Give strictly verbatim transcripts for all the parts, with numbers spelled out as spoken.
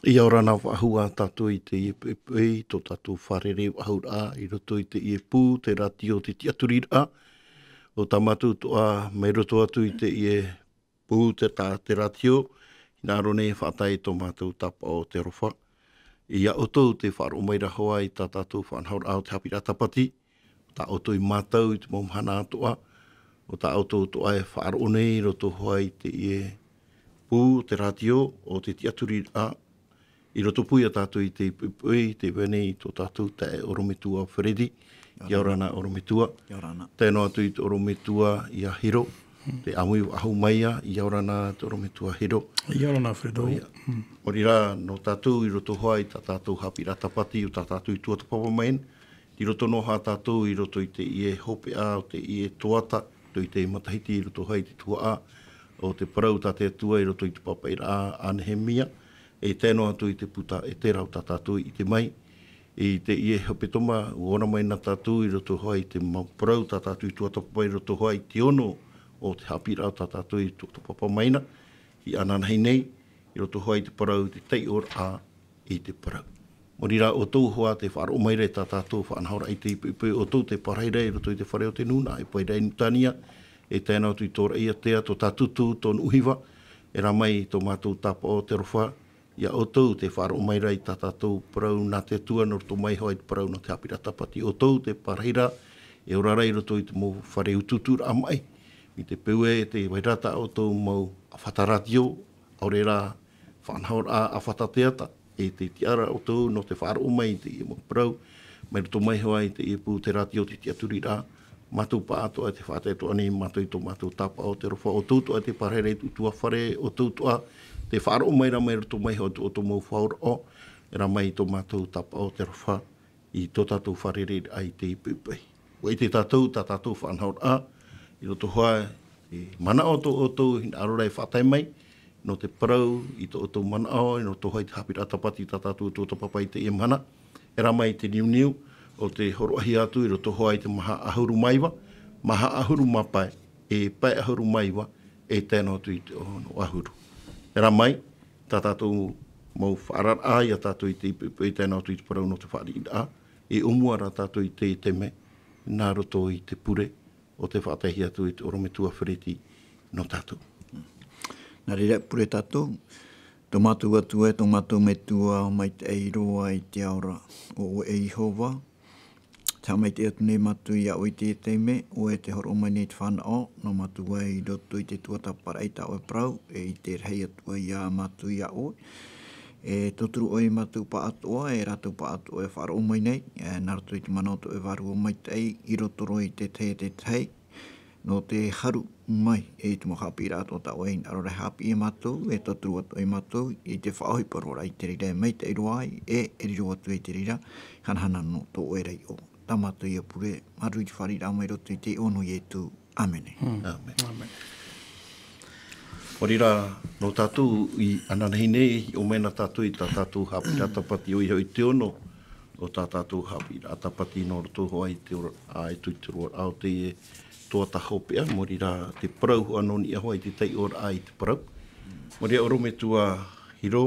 ʻIa ora na faʻahou tātou i teie poʻipoʻi, tō tātou fārerei faʻahouraʻa i roto i teie pū, te rātio, te tiʻaturiraʻa. ʻO tā mātou toʻa, mai roto atu i teie pū, te tā, te rātio, hinaʻaro nei e faʻatae i tō mātou Tāpaʻo o te Aroha. ʻIa ʻoutou tē faʻaroʻo mai ra hoʻi i tā tātou faʻanahoraʻa o te haʻapiʻiraʻa Tāpati, tā ʻoutou i mātau i te mau mahana atoʻa, ʻo tā ʻoutou toʻa e faʻaroʻo nei i roto hoʻi i teie pū, te rātio, ʻo te tiʻaturiraʻa, i roto pū ia tātou i te poʻipoʻi, tē vai nei tō tātou taeaʻe ʻorometua Fereti, ʻia ora na ʻorometua. ʻIa ora na. Tae noa atu i te ʻorometua ia Hiro, te ʻāmui faʻahou mai ia, ʻia ora na te ʻorometua Hiro. ʻIa ora na Fredo. ʻOia. Mm. Nō reira, nō tātou i roto hoʻi i tā tātou haʻapiʻiraʻa Tāpati, ʻo tā tātou i tuatāpapa mai, i roto noa hoʻi tātou i roto i teie hopeʻa o teie tuhaʻa, i roto i te matahiti, i roto hoʻi i te tuhaʻa o te parau tā te Atua i roto i te pāpaʻiraʻa a Nehemia, e tae noa atu i te puta Ezera ʻo tā tātou i ʻite mai. I teie hepetoma, ʻua ora mai na tātou i roto hoʻi i te mau parau tā tātou i tuatāpapa i roto hoʻi i te ono o te haʻapiʻiraʻa tā tātou i tuatāpapa mai na, i ananahi nei, i roto hoʻi i te parau, te taiʻoraʻa i te parau. Nō reira, ʻoutou hoʻi tē faʻaroʻo mai ra i tā tātou faʻanahoraʻa i teie poʻipoʻi, ʻoutou tē pārahi ra i roto i te fare o te nūnaʻa, e pae ra i Nutania, e tae noa atu i Tōraʻiātea, tō Tātūtū, tō Nuʻuhiva, e rā mai tō mātou Tāpaʻo o te Aroha, ʻia ʻoutou tē faʻaroʻo mai ra i tā tātou parau nā te Atua, nō roto mai hoʻi i te parau nō te haʻapiʻiraʻa Tāpati, ʻoutou tē pārahi ra, e ora ra i roto i te mau fare utuuturaʻa maʻi, mai te peu ē tē vai ra tā ʻoutou mau ʻāfata rātio, ʻaore rā faʻanahoraʻa ʻāfata teata, e tē tiʻa ra ʻoutou nō te faʻaroʻo mai i teie mau parau, mai roto mai hoʻi i teie pū, te rātio, te tiʻaturiraʻa, mātou pāʻātoʻa tē faʻatae atoʻa nei mātou i tō mātou Tāpaʻo o te Aroha, ʻoutou atoʻa tē pārahi ra i te ʻutuāfare, ʻoutou atoʻa tē faʻaroʻo mai ra mai roto mai hoʻi i tō ʻoutou mau faʻaroʻo, e rā mai tō mātou Tāpaʻo o te Aroha, i tō tātou fārereiraʻa i teie poʻipoʻi. ʻUa ʻite tātou, tā tātou faʻanahoraʻa, i roto hoʻi i te manaʻo tō ʻoutou hinaʻaro ra e faʻatae mai, nō te parau i tō ʻoutou manaʻo, i roto hoʻi i te haʻapiʻiraʻa Tāpati tā tātou e tuatāpapa i teie mahana, e rā mai te niuniu o te hōroʻahia atu i roto hoʻi i te maha ʻahuru mā iva, maha ʻahuru mā pae, e pae ʻahuru mā iva, e tae noa atu i te ono ʻahuru. E rā mai, tā tātou mau faʻaararaʻa ia tātou i teie poʻipoʻi, tae noa atu i te parau nō te fāriʻiraʻa, e ʻōmua rā tātou i teie taime, nā roto i te pure o tē faʻataehia atu e te ʻorometua Fereti nō tātou. Nā reira, pure tātou, tō mātou Atua, tō mātou Metua, maitaʻi roa i te ao ra, ʻo ʻoe e Iehova, tē haʻamaitaʻi atu nei mātou ia ʻoe i teie taime, ʻoe tē hōroʻa mai nei te fānaʻo, nō mātou i roto i te tuatāpaparaʻa i tā ʻoe parau, e ʻite rahi atu ai ia mātou ia ʻoe. E tauturu ʻoe i mātou pāʻātoʻa, e rātou pāʻātoʻa e faʻaroʻo mai nei, e nā roto i te mana o tō ʻoe Vārua Maitaʻi, i roto roa i te tahi e te tahi, nō te haru mai i te mau haʻapiʻiraʻa atoʻa tā ʻoe e hinaʻaro ra e haʻapiʻi ia mātou, e tauturu atu ai mātou i te faʻaʻohipa roa ra i te reira e maitaʻi roa ai, e e riro atu i te reira, hanahana nō tō ʻoe ra iʻoa. Tā mātou ia pure, māuruuru i te fāriʻiraʻa mai roto i te iʻoa nō Ietu. ʻĀmene. Mm. ʻĀmene. ʻĀmene. Nō reira, nō tātou i ananahi nei, hiʻo mai na tātou i tā tātou haʻapiʻiraʻa Tāpati, ʻoia hoʻi te ono o tā tātou haʻapiʻiraʻa Tāpati nō roto hoʻi i te ora, ā, e tū i te roaraʻa o te tuatāpapa hopeʻa, nō reira te parau hoʻi nō niʻa hoʻi i te taiʻoraʻa i te parau. Nō reira, ʻorometua Hiro,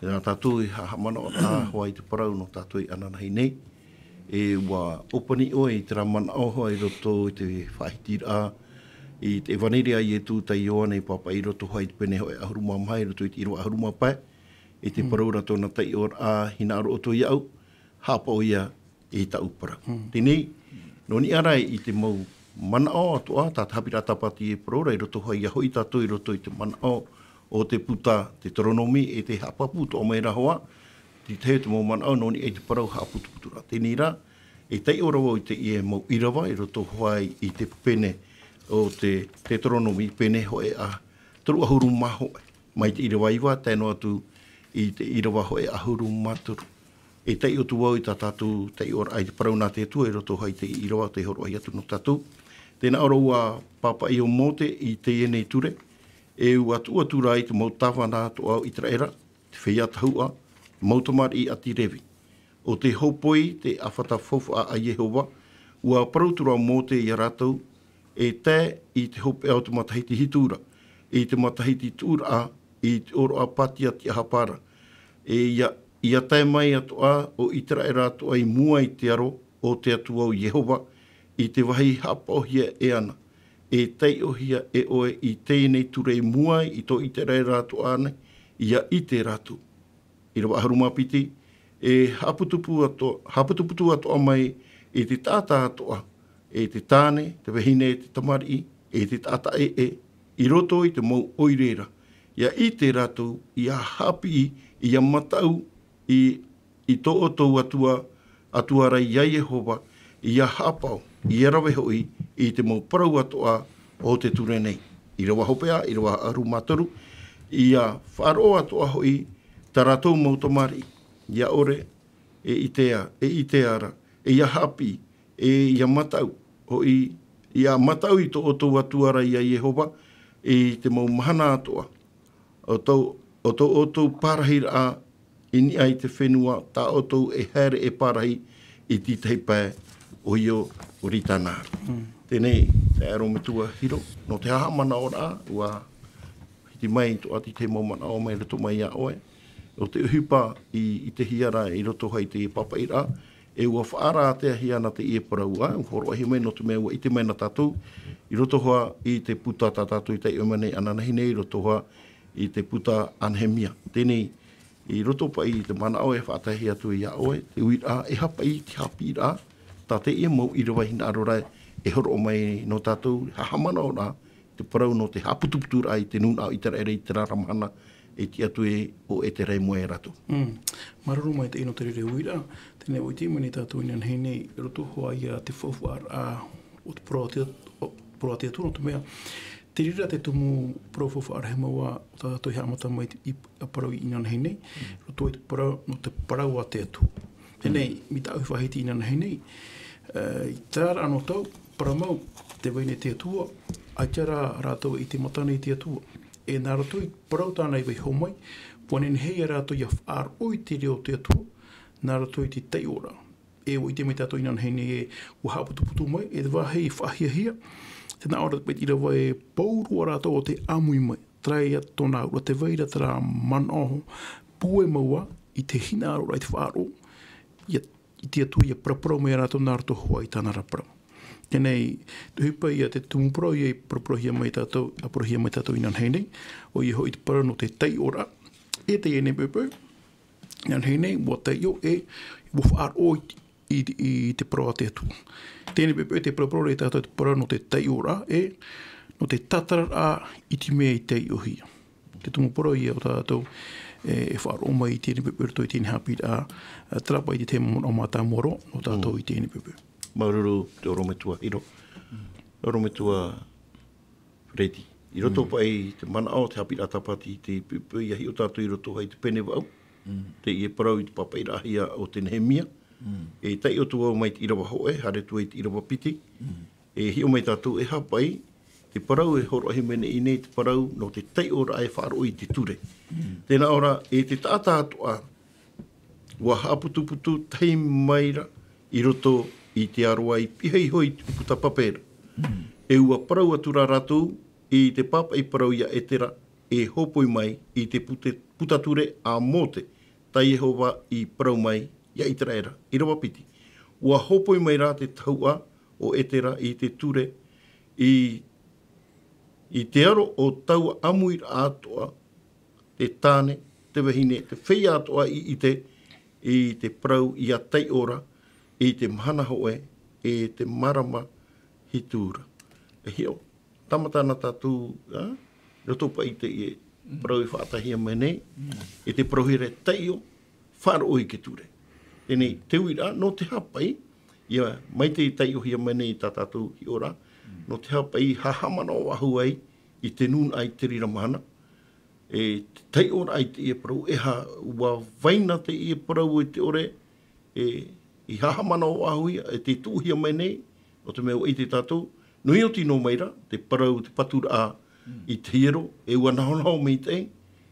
nā tātou i haʻamanaʻo atoʻa hoʻi i te parau nō tātou i ananahi nei. E ʻua ʻōpani ʻoe i terā manaʻo hoʻi i roto i te faʻahitiraʻa i te ʻEvaneria a Ietu tā Ioane i pāpaʻi i roto hoʻi i te pene hoʻi ʻahuru mā maha i roto i te ʻīrava ʻahuru mā pae. I te parau ra tōna taiʻoraʻa, hinaʻaro ʻoutou iāʻu, haʻapaʻo ia i tāʻu parau. Mm. Teie nei, nō niʻa ra i te mau manaʻo atoʻa, tā te haʻapiʻiraʻa Tāpati e parau ra, i roto hoʻi, ʻia hoʻi tātou i roto i te manaʻo o te puta Teuteronome, e tē haʻapāpū atoʻa mai ra hoʻi, te tahi o te mau manaʻo nō niʻa i te parau haʻaputuputuraʻa. Teie nei rā, e taiʻo ra vau i teie mau ʻīrava, i roto hoʻi i te pene o te Teuteronome, pene hoʻi ā toru ʻahuru mā hōʻē. Mai te ʻīrava iva, tae noa atu i te ʻīrava hoʻi ʻahuru mā toru. E taiʻo atu vau i tā tātou taiʻoraʻa i te parau nā te Atua i roto hoʻi i te ʻīrava tē hōroʻahia atu nō tātou. Tē nā ʻō ra ʻua pāpaʻi ʻo Mōte i teie nei ture, e ʻua tuʻu atu ra i te mau tāvana atoʻa o ʻĪteraʻera, te feiā tahuʻa, mau tamariʻi ʻāti Revi. ʻO tē hōpoi te ʻāfata faufaʻa a Iehova, ʻua parau atu ra Mōte ia rātou, e tae i te hopeʻa o te matahiti hitu ra, i te matahiti tuʻuraʻa, i te ʻōroʻa pātia tiʻahapa ra, E ia, ia tae mai atoʻa ʻo Iteraera atoʻa i mua i te aro o te Atua o Iehova, i te vāhi haʻapaʻohia e ana, e taiʻohia e ʻoe i teie nei ture i mua i tō Iteraera atoʻa nei, ia ʻite rātou. ʻĪrava ʻahuru mā piti, e haʻaputupu ato-, haʻaputuputu atoʻa mai e te taʻata atoʻa, e te tāne, te vahine, te tamariʻi, e te taʻata ʻē, i roto i te mau ʻoire ra. Ia ʻite rātou, ia haʻapiʻi, ia mataʻu i, i tō ʻoutou Atua, Atua ra ia Iehova, ia haʻapaʻo, ia rave hoʻi i te mau parau atoʻa o te ture nei. ʻĪrava hopeʻa, ʻīrava ʻahuru mā toru, ia faʻaroʻo atoʻa hoʻi tā rātou mau tamariʻi, ia ʻore e ʻitea, e ʻitea ra, e ia haʻapiʻi, e ia mataʻu, hoʻi, ia mataʻu i tō ʻoutou Atua ra ia Iehova, i te mau mahana atoʻa, o tō, o tō ʻoutou pārahiraʻa i niʻa i te fenua, tā ʻoutou e haere e pārahi i te tahi pae, ʻoia ʻo Ioritana. Mm. Teie nei, te ʻorometua Hiro, nō te haʻamanaʻoraʻa, ʻua hiti mai atoʻa te mau manaʻo mai roto mai iā ʻoe, ʻo te ʻohipa i, i te hiʻoraʻa i roto hoʻi i te pāpaʻiraʻa, e ʻua faʻaarataʻihia ana teie parau, ʻua hōroʻahia mai nō te mea ʻua ʻite mai na tātou, i roto hoʻi i te puta tā tātou i taiʻo mai nei ananahi nei, i roto hoʻi i te puta a Nehemia. Teie nei, i roto paʻi i te manaʻo e faʻatae atu iā ʻoe, te uiraʻa, e aha paʻi te haʻapiʻiraʻa, tā teie mau ʻīrava hinaʻaro ra e hōroʻa mai nō tātou, haʻamanaʻoraʻa, te parau nō te haʻaputuputuraʻa i te nūnaʻa o Iteraera i terā ra mahana, e tiʻa atu ē ʻo Etera i mua iā rātou. Mm. Māuruuru maitaʻi nō te reira uiraʻa, teie nei ʻua ʻite mai nei tātou inanahi nei, i roto hoʻi ia te faufaʻaraʻa o te parau a te, o, parau a te Atua, nō te mea, te reira te tumu parau faufaʻa rahi mau ā, ʻo tā tātou i haʻamata mai i, i parau inanahi nei, i roto i te parau, nō te parau a te Atua. Teie nei, mai tā ʻoe i faʻahiti inanahi nei, e, i terā ra anotau, parau mau, te vahine te Atua, ʻaita rā rātou e ʻite mata nei te Atua. E nā roto i te parau tāna i vaiiho mai, ʻua nehenehe ia rātou ʻia faʻaroʻo i te reo o te Atua, nā roto i te taiʻoraʻa. E ʻua ʻite mai tātou inanahi nei ē, ʻua haʻaputuputu mai, e te vāhi faʻahiahia, tē nā ʻō ra te paʻi ʻīrava e pauroa rātou ʻo tē ʻāmui mai. Terā ia tōna auraʻa, tē vai ra terā manaʻo pūai mau ā, i te hinaʻaroraʻa, i te faʻaroʻo, ia, i te Atua ʻia paraparau mai iā rātou nā roto hoʻi i tāna ra parau. Teie nei, te ʻohipa ia te tumu parau ia i paraparauhia mai tātou, ʻa parauhia mai tātou inanahi nei, ʻoia hoʻi te parau nō te taiʻoraʻa, e teie nei poʻipoʻi, inanahi nei, ʻua taiʻo e, ʻua faʻaroʻo i, i, i te parau a te Atua. Teie nei poʻipoʻi te paraparau ra iā tātou te parau nō te taiʻoraʻa, e, nō te tātararaʻa i te mea i taiʻohia. Te tumu parau ia ʻo tātou, e, e faʻaroʻo mai i teie nei poʻipoʻi i roto i teie nei haʻapiʻiraʻa, e, terā paʻi te tahi mau manaʻo mātāmua roa, nō tātou i teie nei poʻipoʻi. Māuruuru te ʻorometua Hiro. ʻOrometua Freddy. I roto paʻi i te manaʻo o te haʻapiʻiraʻa Tāpati i te poʻipoʻi ʻia hiʻo tātou i roto hoʻi i te pene vaʻu. Mm. Teie parau i te pāpaʻiraʻahia o te Nehemia. Mm. E taiʻo atu vau mai te ʻīrava hōʻē, haere atu ai i te ʻīrava piti. Mm. E hiʻo mai tātou e aha paʻi, te parau e hōroʻahia mai nei, te parau nō te taiʻoraʻa e faʻaroʻo i te ture. Mm. Tē nā ʻō ra, e te taʻata atoʻa, ʻua haʻaputuputu tahi mai ra i roto i te aroā i pihaʻi iho i te puta pape ra. Mm. E ʻua parau atu ra rātou i te pāpaʻi parau iā Etera, e hōpoi mai i te pute-, puta ture a Mōte, tā Iehova i parau mai iā Iteraera. ʻĪrava piti. ʻUa hōpoi mai rā te tahuʻa o Etera i te ture, i, i te aro o taua ʻāmuiraʻa atoʻa, te tāne, te vahine, te feiā atoʻa i ʻite i te parau ʻia taiʻo ra, i te mahana hōʻē, e te marama hitu ra. E hiʻo, tāmata na tātou, ā, i roto paʻi i teie parau i faʻataehia mai nei, e te parauhia ra e taiʻo, faʻaroʻo i te ture. Teie nei, te uiraʻa, nō te aha paʻi, ʻia, mai te taiʻohia mai nei tā tātou hiʻoraʻa, nō te aha paʻi, haʻamanaʻo faʻahou ai, i te nūnaʻa i te reira mahana, e taiʻoraʻa i teie parau, e aha, ʻua vai na teie parau i te ʻore, e, i haʻamanaʻo faʻahou ia, e tē tuʻuhia mai nei, nō te mea ʻua ʻite tātou, nō ʻia oti noa mai ra, te parau, te paturaʻa i te hiero, e ʻua nahonaho maitaʻi,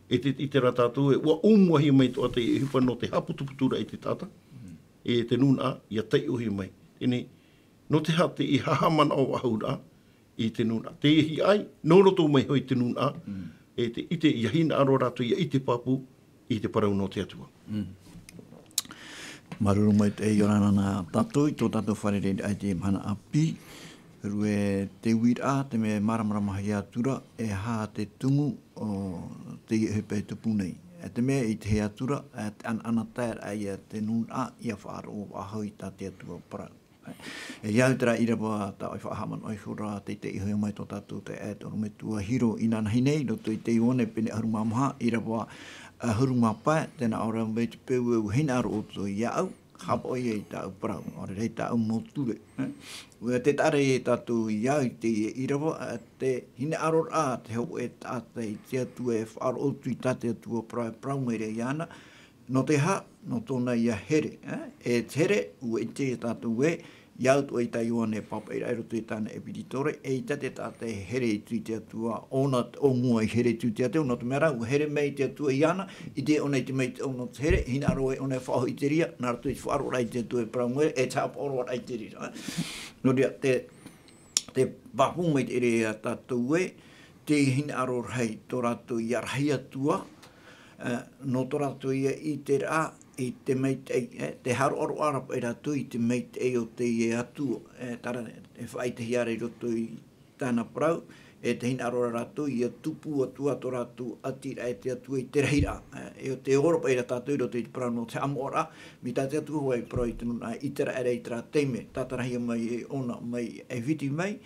e te, ʻite ra tātou, e ʻua ʻōmuahia mai atoʻa teie ʻohipa nō te haʻaputuputuraʻa i te taʻata, e te nūnaʻa, ʻia taiʻohia mai. Teie nei, nō te aha teie haʻamanaʻo faʻahouraʻa, i te nūnaʻa. Te hiaʻai, nō roto mai hoʻi te nūnaʻa, e te ʻite, ʻia hinaʻaro rātou, ʻia ʻite pāpū, i te parau nō te Atua. Māuruuru maitaʻi, ʻia ora na tātou i tō tātou fārereiraʻa i te mahana ʻāpī. Rue te uiraʻa, te mea e māramarama hia atu ra, e aha te tumu o teie ʻohipa e tupu nei. E te mea i te hea atu ra, e te ʻanaʻanataeraʻa ia te nūnaʻa, ʻia faʻaroʻo faʻahou i tā te Atua parau. E ia au terā ʻīrava tā ʻoe faʻahaʻamanaʻo iho ra, teitei i hoʻi mai tō tātou taeaʻe, te ʻorometua Hiro inanahi nei, i roto i te Ioane pene ʻahuru mā maha, ʻīrava ʻahuru mā pae, tē nā ʻō ra mai te peu e hinaʻaro ʻoutou iāʻu, haʻapaʻo ia i tāʻu parau, ʻaore rā i tāʻu mau ture. E, ʻua tē taʻa ra ia tātou i au i teie ʻīrava, e, te hinaʻaroraʻa, te hōʻē taʻata i te Atua e faʻaroʻo atu i tā te Atua parau, e parau mai ra iāna, nō te aha, nō tōna ia here, e? E te here, ʻua ʻite tātou ē, i au atoʻa i tā Ioane e pāpaʻi ra i roto i tāna ʻepisetore, eʻita te taʻata e here atu i te Atua, ʻōna ʻōmua i here atu i te Atua, nō te mea rā, ʻua here mai te Atua iāna, ʻite ʻōna i te maitaʻi o te here, hinaʻaro ʻōna e faʻahoʻi i te reira, nā roto i te faʻaroʻoraʻa i te Atua e parau mai, e te haʻapaʻo roa ra i te reira. Nō reira, te, te pāpū maitaʻi ra ia tātou ē, te hinaʻaro rahi tō rātou ia rahi Atua, e, nō tō rātou ia ʻiteraʻa i te maitaʻi, e, te haroʻaroʻa ra paʻi rātou i te maitaʻi o teie Atua, e, terā, e faʻaʻitehia ra i roto i tāna parau, e te hinaʻaro ra rātou ia tupu atu ā tō rātou ʻatiraʻa e te Atua i te rahiraʻa, e, e te ora paʻi ra tātou i roto i te parau nō te haʻamoʻaraʻa, mai tā te Atua hoʻi e parau i te nūnaʻa Iteraera i terā taime, tātarahia mai e ʻōna mai ʻAifiti mai,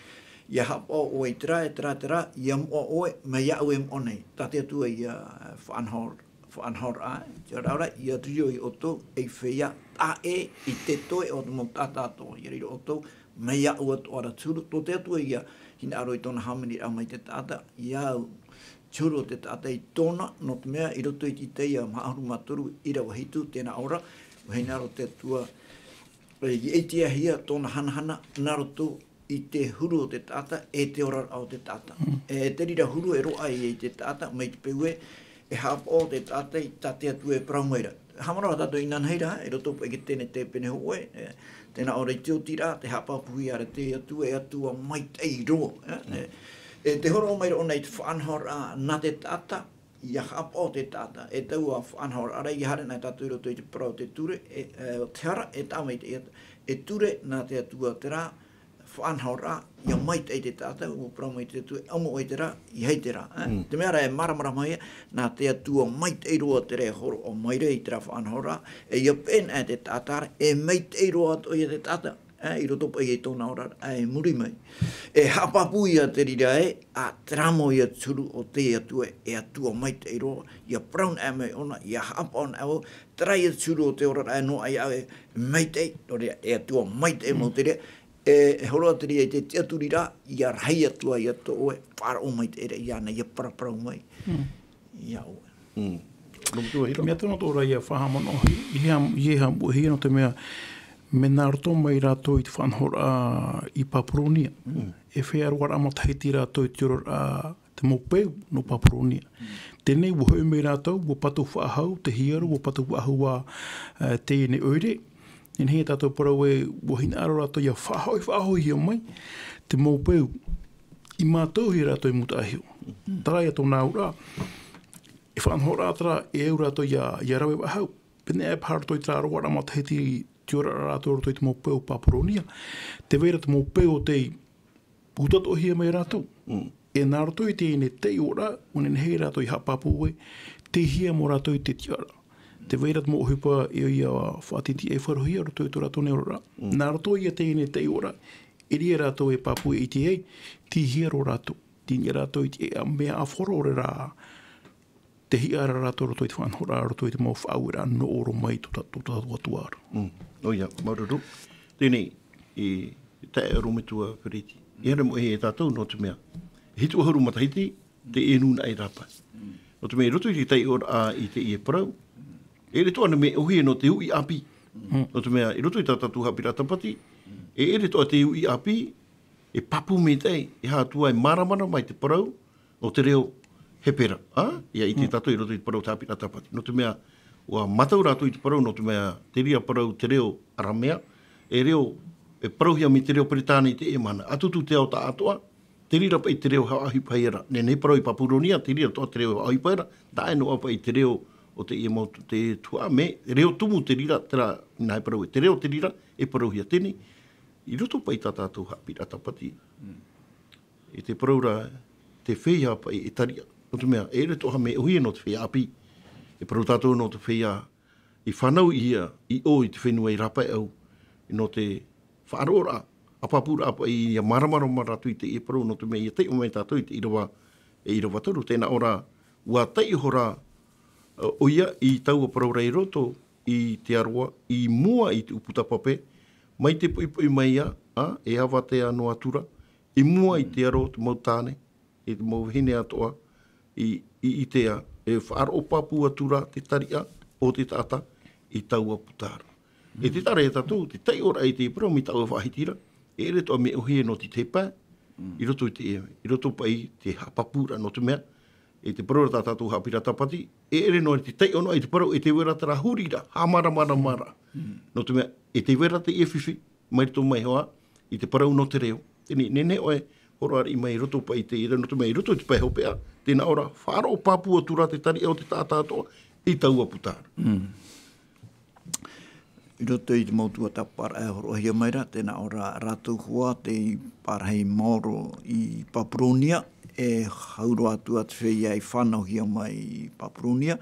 ʻia haʻapaʻo ʻoe i terā, e terā, terā, ʻia moʻa ʻoe, mai iāʻu e moʻa nei. Tā te Atua ia faʻanaho, faʻanahoraʻa, te ora ora, ʻia riro ia ʻoutou, ei feiā, taʻa ʻē i te toe o te mau taʻata atoʻa, ʻia riro ʻoutou, mai iāʻu atoʻa ra te huru, tō te Atua ia hinaʻaro i tōna hāmaniraʻa mai te taʻata, ia au te huru o te taʻata i tōna, nō te mea i roto i te Isaia maha ʻahuru mā toru, ʻīrava hitu, tē nā ʻō ra, ʻua hinaʻaro te Atua, e, ʻia ʻitehia tōna hanahana, nā roto i te huru o te taʻata, e te oraraʻa o te taʻata. Mm. E te reira huru e roaʻa ia i te taʻata, mai te peu ē, e haʻapaʻo te taʻata i tā te Atua e parau mai ra. Haʻamanaʻo tātou inanahi ra, i roto paʻi i te Tenete pene hōʻē, e, tē nā ʻō ra i te otiraʻa, te haʻapāpūhia ra te Atua, e Atua maitaʻi roa, e, e, e te hōroʻa mai ra ʻōna i te faʻanahoraʻa nā te taʻata, ʻia haʻapaʻo te taʻata, e taua faʻanahoraʻa ra, ʻia haere na tātou i roto i te parau o te ture, e, e, o te hara, e taʻa mai te, e, e ture nā te Atua terā, faʻanahoraʻa, ʻia maitaʻi te taʻata, ʻua parau mai te Atua, e ʻamu ʻoe i terā, ʻeiaha i terā, e? Mm. Te mea rā e māramarama ia, nā te Atua maitaʻi roa terā e hōroʻa mai ra i terā faʻanahoraʻa, e ʻia peʻe na te taʻata ra, e maitaʻi roa atoʻa ia te taʻata, e, i roto paʻi i tōna oraraʻa, e muri mai. E haʻapāpū ia te reira ē, ā, terā mau ia te huru o te Atua, e Atua maitaʻi roa, ʻia parau na mai ʻōna, ʻia haʻapaʻo na vau, terā ia te huru o te oraraʻa, e noaʻa iāʻu e maitaʻi, nō reira, e Atua maitaʻi mau te reira, e, e hōroʻa te reira i te tiʻaturi ra, ʻia rahi atu ai ia tō ʻoe, faʻaroʻo maitaʻi ra iāna, ʻia paraparau mai. Mm. Ia ʻoe. Mm. Nō te mea tonu tō ra ia faʻahaʻamanaʻo, i, i hea, i hea, i hea nō te mea, mea nā roto mai rātou i te faʻanahoraʻa i Papuronia. Mm. E feiā roaraʻa matahiti rātou i te oraraʻa te mau peu nō Papuronia. Mm. Teie nei, ʻua hoʻi mai rātou, ʻua patu faʻahou te hiero, ʻua patu faʻahou ā, e, teie nei ʻoire. Inanahi tātou parau ē, ʻua hinaʻaro rātou ʻia faʻahoʻi, faʻahoʻihia mai te mau peu, i mātauhia rātou i mūtaʻa iho. Mm. Terā ia tōna auraʻa, e faʻanahoraʻa terā, e au rātou ʻia, ʻia rave faʻahou. Pēneiaʻe paha roto i terā roaraʻa matahiti, te oraraʻa rātou roto i te mau peu o Papuronia. Tē vai ra te mau peu o tei ʻūtatoʻahia mai rātou. Mm. E nā roto i teie nei taiʻoraʻa, ʻua nehenehe rātou ʻia haʻapāpū ē, tei hea mau rātou i te tiʻaraʻa. Tē vai ra te mau ʻohipa e ʻia faʻatītīʻaifarohia roto i tō rātou nei oraraʻa. Mm. Nā roto ia teie nei taiʻoraʻa, e ʻere rātou e pāpū e ʻite ai, tei hea roa rātou. Tei niʻa rātou i te, e, mea ʻāfaro ʻaore rā, te hiʻo ra rātou roto i te faʻanahoraʻa, roto i te mau faʻaueraʻa nō ʻō roa mai tō tā-, tō tātou Atua ra. Mm. ʻOia, māuruuru. Teie nei, e, taeaʻe ʻorometua Pereti. E haere mai e tātou nō te mea, e hitu ʻahuru matahiti, te ʻē nūnaʻa i rāpae. Mm. Nō te mea, i roto i te taiʻoraʻa i teie parau, e ʻere atoʻa na mea ʻōhie nō te uʻi ʻāpī. Mm. Nō te mea, i roto i tā tātou haʻapiʻiraʻa tāpati, e ʻere atoʻa te uʻi ʻāpī, e pāpū maitaʻi, e aha atu ā e māramarama i te parau o te reo Hepera, ā? ʻIa ʻite tātou i roto i te parau o te haʻapiʻiraʻa tāpati. Nō te mea, ʻua mātau rātou i te parau, nō te mea, te reira parau, te reo Aramea, e reo, e parauhia mai te reo Peretāne i teie mahana. ʻA tūtū te ao tāʻātoʻa, te reira paʻi te reo haʻaʻohipa ra. Nehenehe parau i Papuronia, te reira atoʻa te reo haʻaʻohipa ra, taʻa ʻē noa paʻi te reo o teie mau, te tuhaʻa, mea reo tumu te reira, terā, nā e parau, te reo te reira, e parauhia teie, i roto paʻi i tā tātou haʻapiʻiraʻa tāpati. I te parau ra, te feiā paʻi e tariʻa, nō te mea, e ʻere atoʻa mea ʻōhie nō te feiā ʻāpī, e parau tātou nō te feiā i fānauhia i ʻō i te fenua i rāpae au, nō te faʻaroʻoraʻa, ʻāpapūraʻa paʻi ʻia māramarama rātou i teie parau, nō te mea ʻia taiʻo mai tātou i te ʻīrava, e ʻīrava toru, tē nā ʻō ra, ʻua taiʻo ra, ʻoia i taua parau ra i roto i te aroā, i mua i te ʻūputa pape, mai te poʻipoʻi mai ā, ā, e avatea noa atu ra, i mua i te aro o te mau tāne, i te mau vahine atoʻa, i, i, i te ā, e faʻaroʻo pāpū atu ra te tariʻa o te taʻata i taua puta ra. E te tara e tātou, te taiʻoraʻa i te parau mai taua faʻahiti ra, e ʻere atoʻa mea ʻōhie nō te tahi pae, i roto i te, i roto paʻi te haʻapapūraʻa nō te mea, e te parau ra tā tātou haʻapiʻiraʻa tāpati, e ʻere noa i te taiʻo noa i te parau, e tē vai ra terā huriraʻa, haʻamāramaramaraʻa. Nō te mea, e tē vai ra teie fifi, mai roto mai hoʻi, i te parau nō te reo. Teie, nehenehe ʻoe, hōroʻa riʻi mai i roto paʻi i te, nō te mea i roto i te pae hopeʻa, tē nā ʻō ra, faʻaroʻo pāpū atu ra te tariʻa o te taʻata atoʻa, i taua puta ra. I roto i te mau tuatāpaparaʻa e hōroʻahia mai ra, tē nā ʻō ra rātou hoʻi tei parahi maoro i Papuronia, e hau roa atu ā te feiā i fānauhia mai i Papuronia,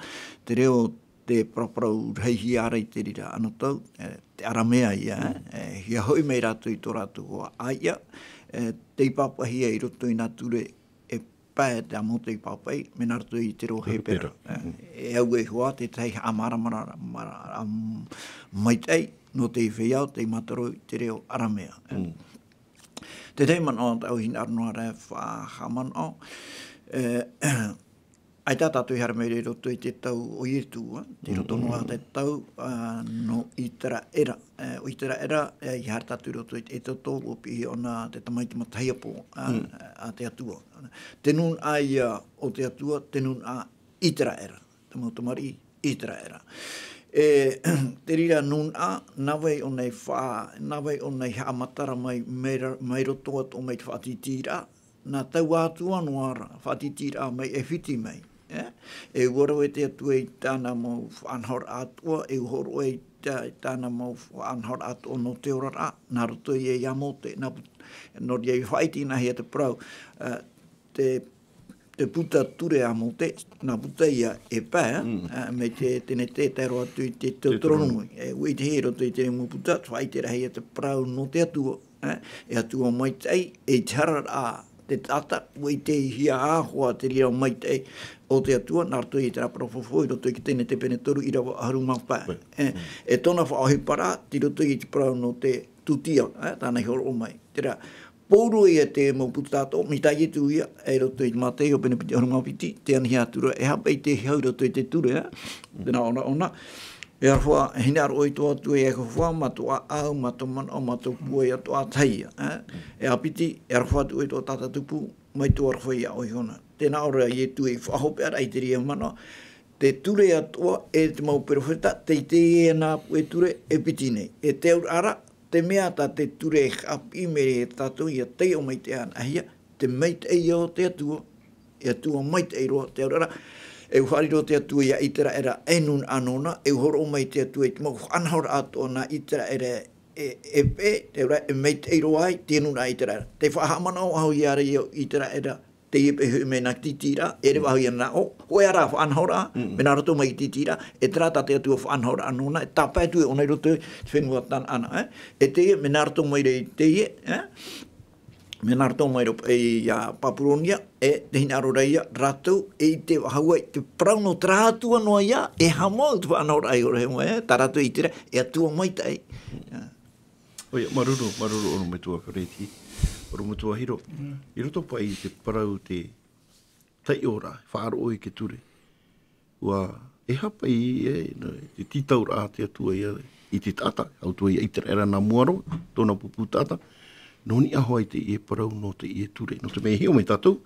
te reo te paraparau rahi hia ara i te reira anotau, e, te Aramea ia, e, ʻia hoʻi mai rātou i tō rātou hoa ʻāiʻa, e, tei pāpaʻihia i roto i nā ture e pae te amo tei pāpaʻi, mea nā roto i te reo Hepera. Hepera. E, e au e hoa, te tahi haʻamāramarama, mara-, am-, maitaʻi, nō te feiā, tei mātaro i te reo Aramea. E, te tahi manaʻo, tau hinaʻaro noa ra e faʻahaʻamanaʻo, e, ʻAita tātou i haere mai ra i roto i te tau o Ietu, ā, tei roto noa te tau, ā, nō Iteraera. E, ʻo Iteraera, e, i haere tātou i roto i te Exodo, ʻua piʻihia ʻōna te tamaiti matahiapo, ā, a te Atua. Te nūnaʻa ia o te Atua, te nūnaʻa Iteraera. Te mau tamariʻi Iteraera. E, te reira nūnaʻa, nā vai ʻōna i fa-, nā vai ʻōna i haʻamatara mai, mai ra-, mai roto atoʻa mai te faʻatītīraʻa, nā taua Atua noa ra, faʻatītīraʻa mai ʻAifiti mai, e? E ʻua rave te Atua i tāna mau faʻanahoraʻa atoʻa, e ʻua hōroʻa i tā-, i tāna mau faʻanahoraʻa atoʻa nō te oraraʻa, nā roto ia ia Mōte, nā put-, nō reira i faʻaʻitehia te parau, e, te, te puta ture a Mōte, nā puta ia e pae, e, mai te Tenete e tae roa atu i te Teuteronome. E, ʻua ʻitehia i roto i te mau puta, faʻaʻitehia te parau nō te Atua, e, e Atua maitaʻi, e te hara ra te taʻata, ʻua ʻitehia ā hoʻi te reira maitaʻi o te Atua, nā roto i te parau faufaʻa, i roto i te Tenete pene toru ʻīrava ʻahuru mā pae. E, e tōna faʻaʻohiparaʻa, tei roto i te parau nō te tūtia, e, tāna i hōroʻa mai. Terā, pauroa ia te mau puta atoʻa, mai tā Ietu ia, e roto i te Māteo pene piti ʻahuru mā piti, tē anihia atu ra, e aha paʻi te hau i roto i te ture, e? Tē nā ʻō ra ʻōna, E aroha, e hinaʻaro ʻoe i tō Atua e Iehova, mā tō ʻāʻau, mā tō manaʻo, mā tō pūai atoʻa, ʻo tahi ia, e? E ʻāpiti, e aroha atu ʻoe i tō tātou tupu, mai tō aroha ia ʻoe iho na. Tē nā ʻō ra Ietu i faʻahopeʻa ra i te reira manaʻo, te ture atoʻa e te mau perofeta, teitei e nā puʻe ture e piti nei. E te auraʻa ra, te mea tā te ture e haʻapiʻi mai ra ia tātou ʻia taiʻo maitaʻi anaʻe hia, te maitaʻi ia o te Atua, e Atua maitaʻi roa, te auraʻa ra, e ʻua haʻaroʻo te Atua ia Iteraera e nūnaʻa nōna, e ʻua hōroʻa mai te Atua i te mau faʻanahoraʻa atoʻa nā Iteraera e, e paʻi, te auraʻa e maitaʻi roa ai, te nūnaʻa Iteraera. Te faʻahaʻamanaʻo faʻahou ia ra ia Iteraera, teie paʻi e hoʻi mai nā tītīraʻa, e reva faʻahou ia nā ʻō, hōʻē ā rā faʻanahoraʻa, mea nā roto mai i te tītīraʻa, e terā tā te Atua faʻanahoraʻa nōna, e tāpae atu ʻōna i roto i te fenua Tanaana, e? E teie, mea nā roto mai ra i teie, e? Mea nā roto mai ra paʻi ia Papuronia, e te hinaʻaro ra ia rātou, e ʻite faʻahou ai te parau nō terā Atua noa ia, e haʻamau te faʻanahoraʻa i ʻō ra e, tā rātou i ʻite ra, e Atua maitaʻi. ʻOia, māuruuru, māuruuru ʻorometua Pereiti, ʻorometua Hiro. I roto paʻi i te parau te taiʻoraʻa, faʻaroʻo i te ture. ʻUa, e aha paʻi, e, nō te tītauraʻa a te Atua ia i te taʻata, ʻaita ia Iteraera nā mua roa, tōna pupu taʻata, nō niʻa hoʻi i teie parau nō teie ture. Nō te mea e hiʻo mai tātou,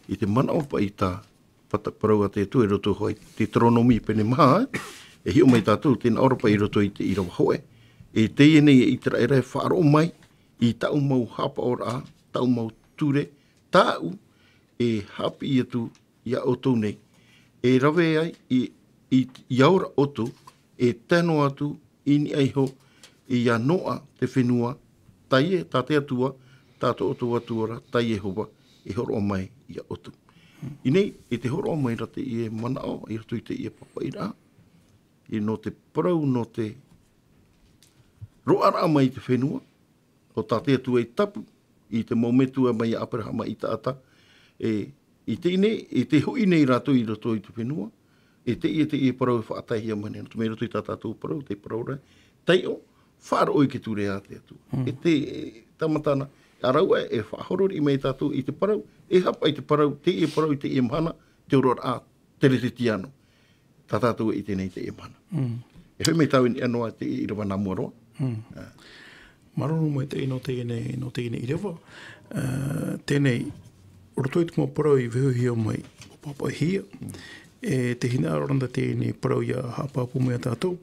i te manaʻo paʻi tā pata-, parau a te Atua i roto hoʻi i te Teuteronome pene maha, e hiʻo mai tātou, tē nā ʻō ra paʻi i roto i te ʻīrava hōʻē. E teie nei e Iteraera e faʻaroʻo mai i tāʻu mau haʻapaʻoraʻa, tāʻu mau ture, tāʻu e haʻapiʻi atu ia ʻoutou nei, e rave ai i, i, i a ora ʻoutou, e tae noa atu i niʻa iho ia Noa te fenua, tā ia, tā te Atua, tā tō ʻoutou Atua ra, tā Iehova, e hōroʻa mai ia ʻoutou. I ʻō nei, e te hōroʻa mai ra teie manaʻo, i roto i teie pāpaʻiraʻa, i nō te parau, nō te roaraʻa mai i te fenua, ʻo tā te Atua i tapu, i te mau metua mai ia Aperahama, Isaaka, e, i teie nei, i te hoʻi nei rātou i roto i te fenua, e teie, teie parau e faʻataehia mai nei, nō te mea i roto i tā tātou parau, te parau ra, taiʻo, faʻaroʻo i te ture a te Atua. Mm. E te, e, tāmatana, ʻa rāua e faʻahoro riʻi mai tātou i te parau, e hapa i te parau, teie parau i teie mahana, te oraraʻa, teretetiano. Tā tātou e ʻite nei teie mahana. Mm. E hoʻi mai tāua i niʻa noa te ʻīrava nā mua roa. Mm. Ā. Māuruuru maitaʻi nō teie nei, nō teie nei ʻīrava. Ā, teie nei, roto i te mau parau i vaihohia mai, pāpaʻihia. Mm. E te hinaʻaro ra teie nei parau ia haʻapāpū mai ia tātou.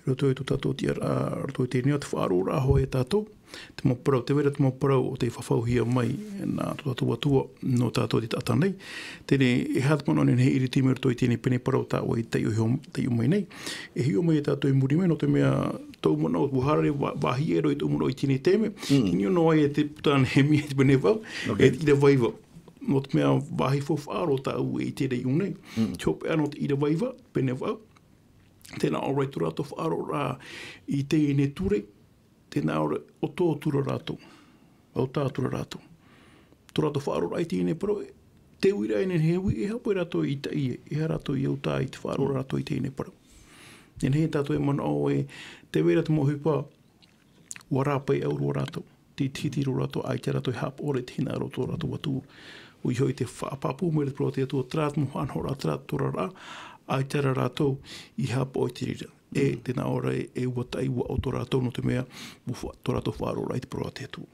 Roto i tō tātou tiʻaraʻa, roto i teie nei, te faʻaroʻoraʻa hoʻi ia tātou. Te mau parau, tē vai ra te mau parau o tei fafauhia mai nā tō tātou Atua, nō tātou te taʻata nei. Teie nei, e aha te manaʻo e nehenehe e ʻiriti mai roto i teie nei pene parau tā ʻoe i taiʻo iho, taiʻo mai nei. E hiʻo mai ia tātou i muri mai, nō te mea tōʻu manaʻo, ʻua haere vā-, vāhi ʻē roa i tōʻu manaʻo i teie nei taime. Mm. Tei niʻa noa ai e te puta a Nehemia i te pene vaʻu, Ok. e te ʻīrava iva. Nō te mea vāhi faufaʻa roa tāʻu e ʻite ra i ʻō nei. Mm. Te hopeʻa nō te ʻīrava iva, pene vaʻu. Tē nā ʻō ra i tō rātou faʻaroʻoraʻa i teie nei ture, tē nā ʻō ra, ʻo tō atu ra rātou, ʻo tā atu ra rātou. Tō rātou faʻaroʻoraʻa i teie nei parau, te uiraʻa e nehenehe e ui, e hapa rātou i taʻi, e aha rātou i au tā i te faʻaroʻo rātou i teie nei parau. E nehenehe tātou e manaʻo ē, tē vai ra te mau ʻohipa, ʻua rāpae ʻaurua rātou. Te hitihiti roa rātou, ʻaita rātou e haʻapaʻo ra i te hinaʻaro o tō rātou Atua. ʻOia hoʻi te faʻapāpū mai ra te parau a te Atua, terā te mau haʻanahoraʻa, terā te oraraʻa, ʻaita rā rātou i haʻapaʻo i te reira. E, tē nā ʻō ra e, e ʻua taʻi, ʻua ʻoto rātou nō te mea, ʻua fa-, tō rātou faʻaroʻoraʻa i te parau a te Atua.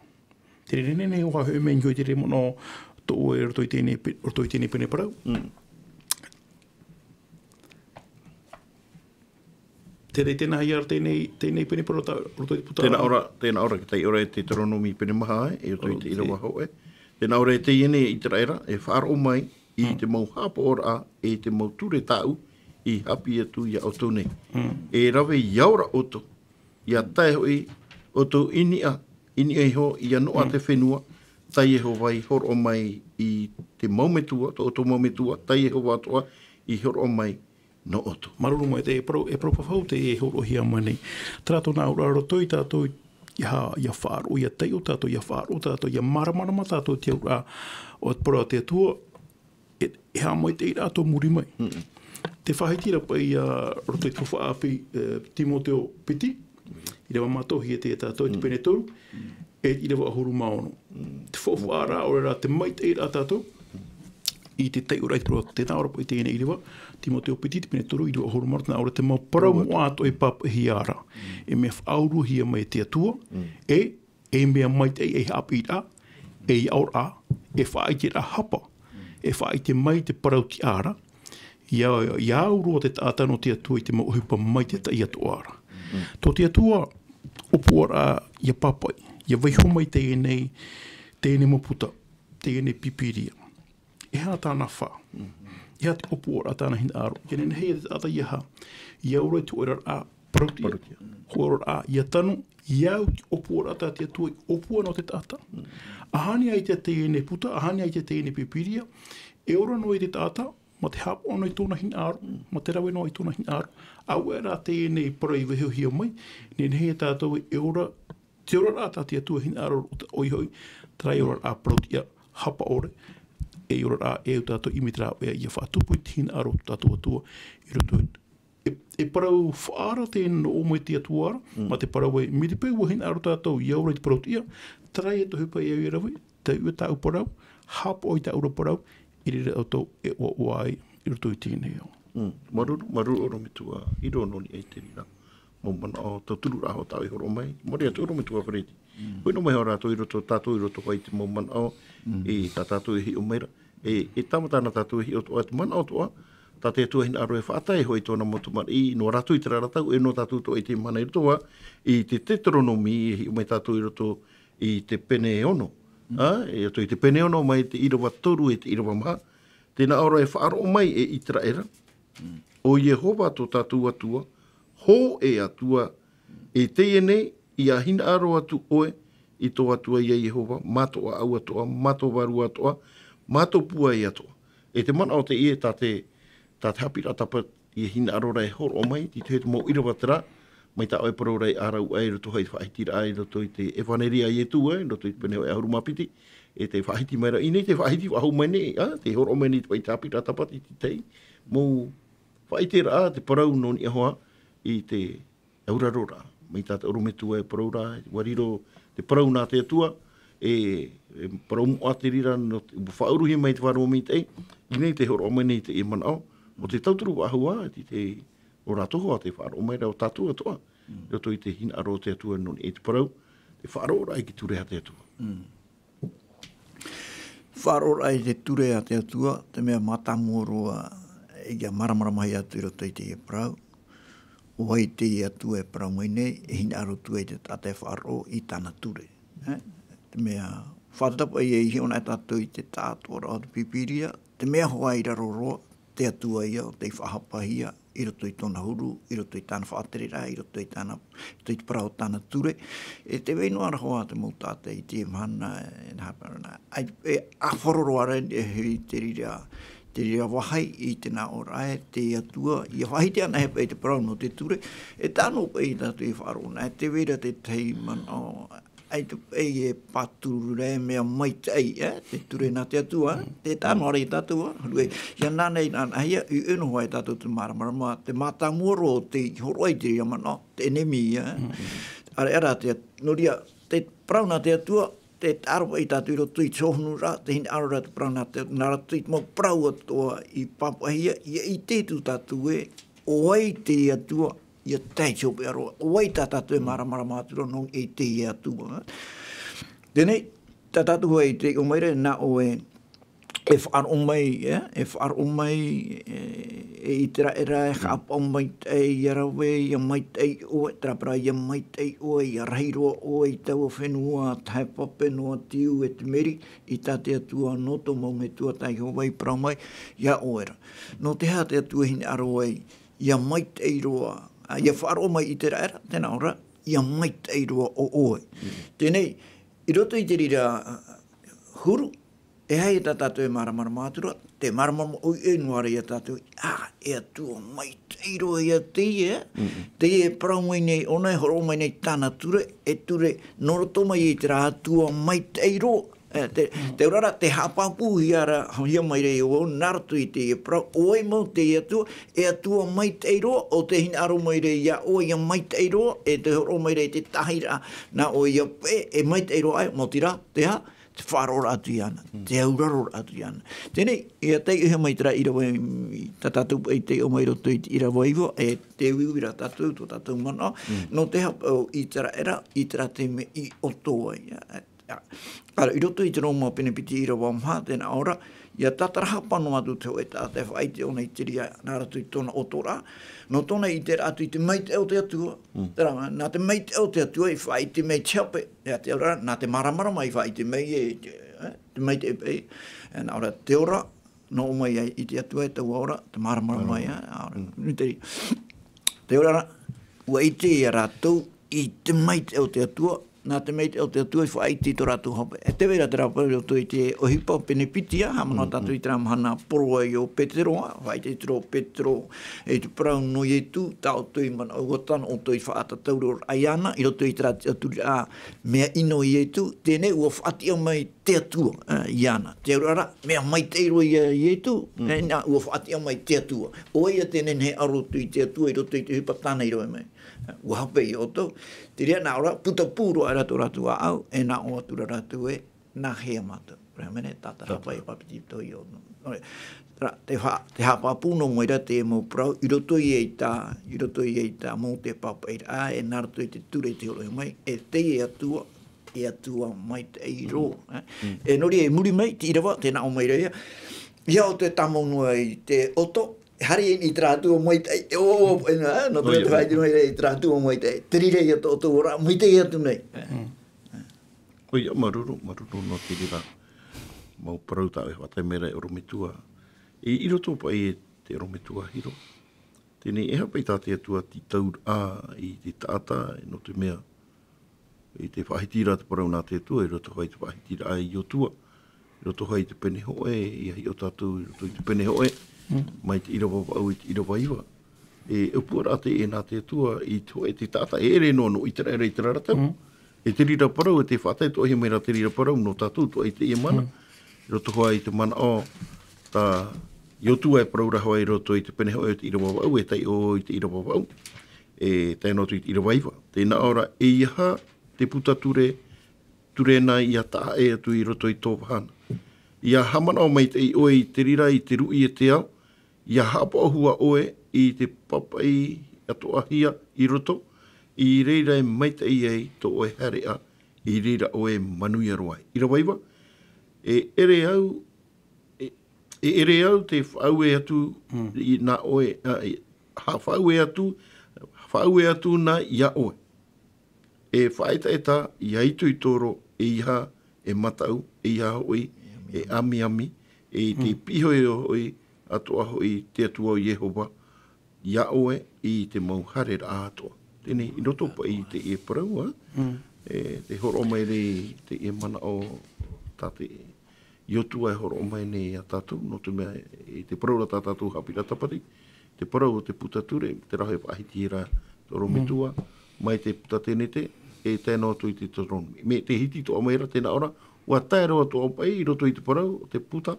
Te reira nei, nei, ʻua hoʻi mai i niʻa i te reira manaʻo tō ʻoe roto i teie nei pe-, roto i teie nei pene parau. Mm. Te reira, tē nā hea ra teie nei, teie nei pene parau tā, roto i te puta. Tē nā ʻō ra, tē nā ʻō ra te taiʻo ra e Teuteronome pene maha, e, e roto i te Ok. ʻīrava hōʻē. Tē nā ʻō ra e teie nei ʻĪteraʻera, e faʻaroʻo mai i Mm. te mau haʻapaʻoraʻa, e te mau ture tāʻu, i haʻapiʻi atu ia ʻoutou nei. Mm. E rave ia ora ʻoutou, ia tae hoʻi ʻoutou i niʻa, i niʻa iho ia Noa Mm. te fenua, tā Iehova i hōroʻa mai i te mau metua, tō ʻoutou mau metua, tā Iehova atoʻa i hōroʻa mai nō ʻoutou. Māuruuru maitaʻi, e parau, e parau fafau teie e hōroʻahia mai nei. Terā tōna auraʻa roto ia tātou, ia, ia faʻaroʻo, ia taiʻo tātou, ia faʻaroʻo tātou, ia māramarama tātou i te auraʻa o te parau a te Atua, e, e haʻamaitaʻiraʻa tō muri mai. Mm. Te faʻahiti ra paʻi ia roto i te faufaʻa ʻāpī, e, Timoteo piti, ʻīrava mātauhia e te tātou i te Mm. pene toru, e ʻīrava ʻahuru mā ono. Mm. Te faufaʻa ra, ʻaore rā te maitaʻiraʻa tātou, i te taiʻoraʻa i te parau, tē nā ʻō ra paʻi teie nei ʻīrava, Timoteo piti, te pene toru, ʻīrava ʻahuru mā ono, tē nā ʻō ra te mau parau Parau moʻa atoʻa e pāpaʻihia ra. Mm. E mea faʻauruahia mai e te Atua, Mm. e, e mea maitaʻi ei haʻapiʻiraʻa, ei aʻoraʻa, e faʻaʻiteraʻa hapa, e faʻaʻite mai te parau tiʻa ra, ia, ia au roa te taʻata nō te Atua i te mau ʻohipa maitaʻi atoʻa ra. Mm. Tō te Atua, ʻōpuaraʻa ia pāpaʻi, ia vaiiho mai teie nei, teie nei mau puta, teie nei Pīpīria. E aha tāna fā? Mm. E aha te ʻōpuaraʻa tāna hinaʻaro? Ia nehenehe ia te taʻata ia hā, ia ora i te hōʻē oraraʻa parauʻtiʻa. Parauʻtiʻa. Hōʻē oraraʻa ia tanu, ia au i te ʻōpuaraʻa tā te Atua i ʻōpua nō te taʻata. Mm. ʻAhani ʻaita teie nei puta, ʻahani ʻaita teie nei Pīpīria, e ora noa i te taʻata, mā te haʻapaʻo noa i tōna hinaʻaro, Mm. mā te rave noa i tōna hinaʻaro. Auē rā teie nei parau i vaiihohia mai, nehenehe ia tātou e ora, te oraraʻa tā te Atua hinaʻaro, ʻoia hoʻi, terā e oraraʻa parauʻtiʻa, hapa ʻore, e oraraʻa e au tātou i ʻimi te rāveʻa ia faʻatupu i te hinaʻaro o tō tātou Atua, i roto i, e, e parau faʻaara teie nō ʻō mai te Atua ra, Mm. mā te parau ē, mai te peu ʻua hinaʻaro tātou, ia ora i te parauʻtiʻa, terā e te ʻohipa e au ia rave, taiʻo tāʻu parau, haʻapaʻo i tāʻu ra parau, i reira ʻoutou e ʻoaʻoa ai i roto i teie nei ao. Mm. Māuruuru, māuruuru ʻorometua, ʻīrava nō niʻa i te reira. Mau manaʻo, tautururaʻa hoʻi tāʻu i hōroʻa mai. Māuruuru atu ʻorometua Fereti. Mm. Hoʻi noa mai hoʻi rātou i roto, tātou i roto hoʻi i te mau manaʻo, Mm. e tā tātou e hiʻo mai ra. E, e tāmata na tātou e hiʻo atoʻa, te manaʻo atoʻa, tā te Atua hinaʻaro e faʻatae hoʻi tōna mau tamariʻi, nō rātou i terā ra tau, e nō tātou atoʻa i teie mahana i roto ā, i te Teuteronome e hiʻo mai tātou i roto i te pene ono. Mm. Ā, i roto i te pene ono mai te ʻīrava toru e te ʻīrava maha. Tē nā ʻō ra e faʻaroʻo mai e ʻĪteraʻera. Mm. ʻO Iehova tō tātou Atua, hōʻē Atua, e teie nei, ʻia hinaʻaro atu ʻoe i tō Atua ia Iehova, mā tō ʻāʻau atoʻa, mā tō vārua atoʻa, mā tō pūai atoʻa. E te manaʻo teie tā te, tā te haʻapiʻiraʻa tāpati e hinaʻaro ra e hōroʻa mai, tei te mau ʻīrava terā, mai tā ʻoe e parau ra e ʻāraʻu aʻe i roto i te faʻahitiraʻa i roto i te ʻevaneria a Ietu, ē, i roto i te pene hōʻē ʻahuru mā piti, e te faʻahiti mai ra, i ʻō nei te faʻahiti faʻahou mai nei, ā, tei hōroʻa mai nei te paʻi haʻapiʻiraʻa tāpati i te tahi mau faʻaʻiteraʻa, te parau nō niʻa hoʻi i te auraroraʻa. Mai tā te ʻorometua e parau ra, ʻua riro te parau nā te Atua, e, e parau moʻa te reira, nō te, ʻua faʻauruhia mai te Vārua Maitaʻi, i ʻō nei tei hōroʻa mai nei teie manaʻo, ʻo te tauturu faʻahou ā, tei te, ʻo rātou hoʻi tei faʻaroʻo mai ra ʻo tātou atoʻa, i roto i te hinaʻaro o te Atua nō niʻa i te parau, te faʻaroʻoraʻa i te ture a te Atua. Faʻaroʻoraʻa i te ture a te Atua, te mea mātāmua roa, ʻia māramaramahia atu i roto i teie parau, ʻo vai teie Atua e parau mai nei, e hinaʻaro atu ai te taʻata e faʻaroʻo i tāna ture. Ē? Te mea, faʻataʻa paʻi e hiʻo na tātou i te taʻatoʻaraʻa o te Pīpīria, te mea hoʻi i raro roa, te Atua ia, tei faʻahapahia, i roto i tōna huru, i roto i tāna faʻatereraʻa, i roto i tāna, i roto i te parau o tāna ture. E tē vai noa ra hoʻi te mau taʻata i teie mahana, e nā hapa na. ʻAi, e ʻāfaro roa ra e hiri te reira, te reira vāhi i te nāʻōraʻa, e te Atua, ʻia faʻahiti ana e paʻi te parau nō te ture, e tae noa paʻi tātou e faʻaroʻo na, e tē vai ra te tahi manaʻo, ʻaita paʻi e pāturu ra e mea maitaʻi, ē, te ture nā te Atua, ē, tē tae noa ra ia tātou, ā, huru e, ʻia nānā i nānāhia, i ʻō noa hoʻi tātou te māramarama, te mātāmua roa o tei hōroʻa i te reira manaʻo, te ʻenemi, ē. ʻAreʻa rā te, nō reira, te parau nā te Atua, tē tae ra paʻi tātou i roto i te hōhonuraʻa, te hinaʻaro ra te parau nā te, nā roto i te mau parau atoʻa i pāpaʻihia, ʻia ʻite atu tātou ē, ʻo vai te Atua, ʻia tae i te hopeʻa roa, ʻo vai tā tātou e māramarama atu ra nō niʻa i teie Atua. Teie nei, tā tātou hoʻi i taiʻo mai ra, nā ʻoe, e faʻaroʻo mai, ē, e faʻaroʻo mai, e, e ʻĪteraʻera, e haʻapaʻo maitaʻi, ʻia rave, ʻia maitaʻi ʻoe, terā parau, ʻia maitaʻi ʻoe, ʻia rahi roa ʻoe i taua fenua, tahepa pē noa te ū e te meri, i tā te Atua nō tō mau metua tā Iehova i parau mai, ia ʻoe ra. Nō te aha te Atua e hinaʻaro ai, ʻia maitaʻi roa, ā, ʻia faʻaroʻo mai i ʻĪteraʻera, tē nā ʻō ra, ʻia maitaʻi roa ʻo ʻoe. Teie nei, i roto i te reira, ā, huru, e aha ia tā tātou e māramarama atu ra, tē māramarama ʻoiʻoi noa ra ia tātou, ā, e Atua maitaʻi roa ia teie, teie e parau mai nei ʻōna, e hōroʻa mai nei tāna ture, e ture, nō roto mai i terā Atua maitaʻi roa, ē, te, te ora ra, tē haʻapāpūhia ra, hia mai ra iāʻu, nā roto i teie parau, ʻo vai mau teie Atua, e Atua maitaʻi roa, ʻo tē hinaʻaro mai ra iā ʻoe ʻia maitaʻi roa, e tē hōroʻa mai ra i te tahiraʻa, nā ʻoe ʻia peʻe, e maitaʻi roa aʻe, maoti rā, te aha, te faʻaroʻoraʻa atu iāna, te auraroraʻa atu iāna. Teie nei, ʻia taiʻohia mai terā ʻīrava, tā tātou paʻi taiʻo mai roto i te ʻīrava iva, e tē uiui ra tātou, tō tātou manaʻo, nō te haʻapaʻo o ʻĪteraʻera, i terā taime i ʻoto ai, ā, ā, ā, i roto i te Roma pene piti ʻīrava maha, tē nā ʻō ra, ʻia tātarahapa noa atu te hōʻē taʻata e faʻaʻite ʻōna i te reira, nā roto i tōna ʻoto ra, nō tōna ʻiteraʻa atu i te maitaʻi o te Atua. Terā, nā te maitaʻi o te Atua i faʻaʻite mai te hape, ʻia te ora, nā te māramarama i faʻaʻite mai e, e, te maitaʻi paʻi, e, nā ʻō ra, te ora, nō ʻō mai ai i te Atua e taua ora, te māramarama ia, ā, nui te reira. Te ora ra, ʻua ʻite ia rātou i te maitaʻi o te Atua, nā te maitaʻi o te Atua i faʻaʻite i tō rātou hape. E tē vai ra terā parau i roto i te ʻohipa pene piti ā, haʻamanaʻo tātou i terā mahana poro ai o Petero, ā, faʻaʻite atu ra ʻo Petero, i te parau nō Ietu, tā ʻoutou i manaʻo ʻua tano ʻoutou i faʻatatau roa iāna, i roto i terā tiʻaturiraʻa mea ʻino a Ietu, teie nei ʻua faʻatiʻa mai te Atua, ā, iāna. Te auraʻa ra, mea maitaʻi roa ia Ietu, e, nā, ʻua faʻatiʻa mai te Atua. ʻO vai ia tē nehenehe e ʻaro atu i te Atua i roto i te ʻohipa tāna i rave mai. ʻUa hape ia ʻoutou. Te reira nā ʻō ra, putapū roa aʻera tō rātou ʻāʻau, e nā ʻō atu ra rātou ē, nā hea mātou. Parau mai nei, tātarahapa e pāpetitohia ʻoutou. Nō reira, terā, te ha-, te haʻapāpū noa mai ra te mau parau, i roto ia i tā, i roto ia i tā Mōte pāpaʻiraʻa, e nā roto i te ture i te hōroʻahia mai, e teie Atua, e Atua maitaʻi roa, ē. E nō reira, i muri mai, te ʻīrava, tē nā ʻō mai ra ia, ʻeiaha ʻoutou e tāmau noa i te ʻoto, haere i terā Atua maitaʻi, e, o, o, e, nā, nō te, te faʻaʻite mai ra i terā Atua maitaʻi, te reira ia tō ʻoutou ora, maitaʻi atu nei. ʻOia, māuruuru, māuruuru nō te reira. Mau parau tā ʻoe e faʻatae mai ra e ʻorometua. I, i roto paʻi e te ʻorometua Hiro. Teie nei, e aha paʻi tā te Atua te tauraʻa i te taʻata, nō te mea, i te faʻahitiraʻa te parau nā te Atua, i roto hoʻi i te faʻahitiraʻa i Iosua, i roto hoʻi i te pene hōʻē, ʻia hiʻo tātou i roto i te pene hōʻē, mai te ʻīrava vaʻu i te ʻīrava iva. E ʻōpuaraʻa teie nā te Atua, i te hōʻē te taʻata, e ʻere noa nō ʻĪteraʻera i terā ra tau. E te reira parau, e tē faʻatae atoʻa hia mai ra te reira parau, nō tātou atoʻa i teie mahana. I roto hoʻi i te manaʻo, tā Iosua e parau ra hoʻi i roto i te pene hōʻē o te ʻīrava vaʻu, e taiʻo i te ʻīrava vaʻu, e tae noa atu i te ʻīrava iva. Tē nā ʻō ra, ʻeiaha te puta ture, ture na ʻia taʻa ʻē atu i roto i tō vahana. ʻIa haʻamanaʻo maitaʻi ʻoe i te reira, i te ruʻi e te ao, ʻia haʻapaʻo hua ʻoe i te pāpaʻi atoʻahia i roto, i reira e maitaʻi ai tō ʻoe haereʻa, i reira ʻoe e manuia roa ai. ʻĪrava iva, e ʻere au, e, e ʻere au tē faʻaue atu i, nā ʻoe, a, e, ha-, faʻaue atu, faʻaue atu na iā ʻoe. E faʻaetaeta, ʻia itoitoro, ʻeiaha e mataʻu, ʻeiaha hoʻi e ʻamiʻami, e tē piʻihia hoʻi atoʻa hoʻi te Atua ʻo Iehova iā ʻoe i te mau haereraʻa atoʻa. Teie nei, i roto paʻi i teie parau, ā, e, tē hōroʻa mai ra i teie manaʻo tā te Iosua e hōroʻa mai nei iā tātou, nō te mea, i te parau ra tā tātou haʻapiʻiraʻa tāpati, te parau o te puta ture, terā hoʻi e faʻahiti ra te ʻorometua, mai te puta tenete, e tae noa atu i te Teuteronome. Mai te hiti atoʻa mai ra, tē nā ʻō ra, ʻua tae roa atoʻa paʻi i roto i te parau, te puta,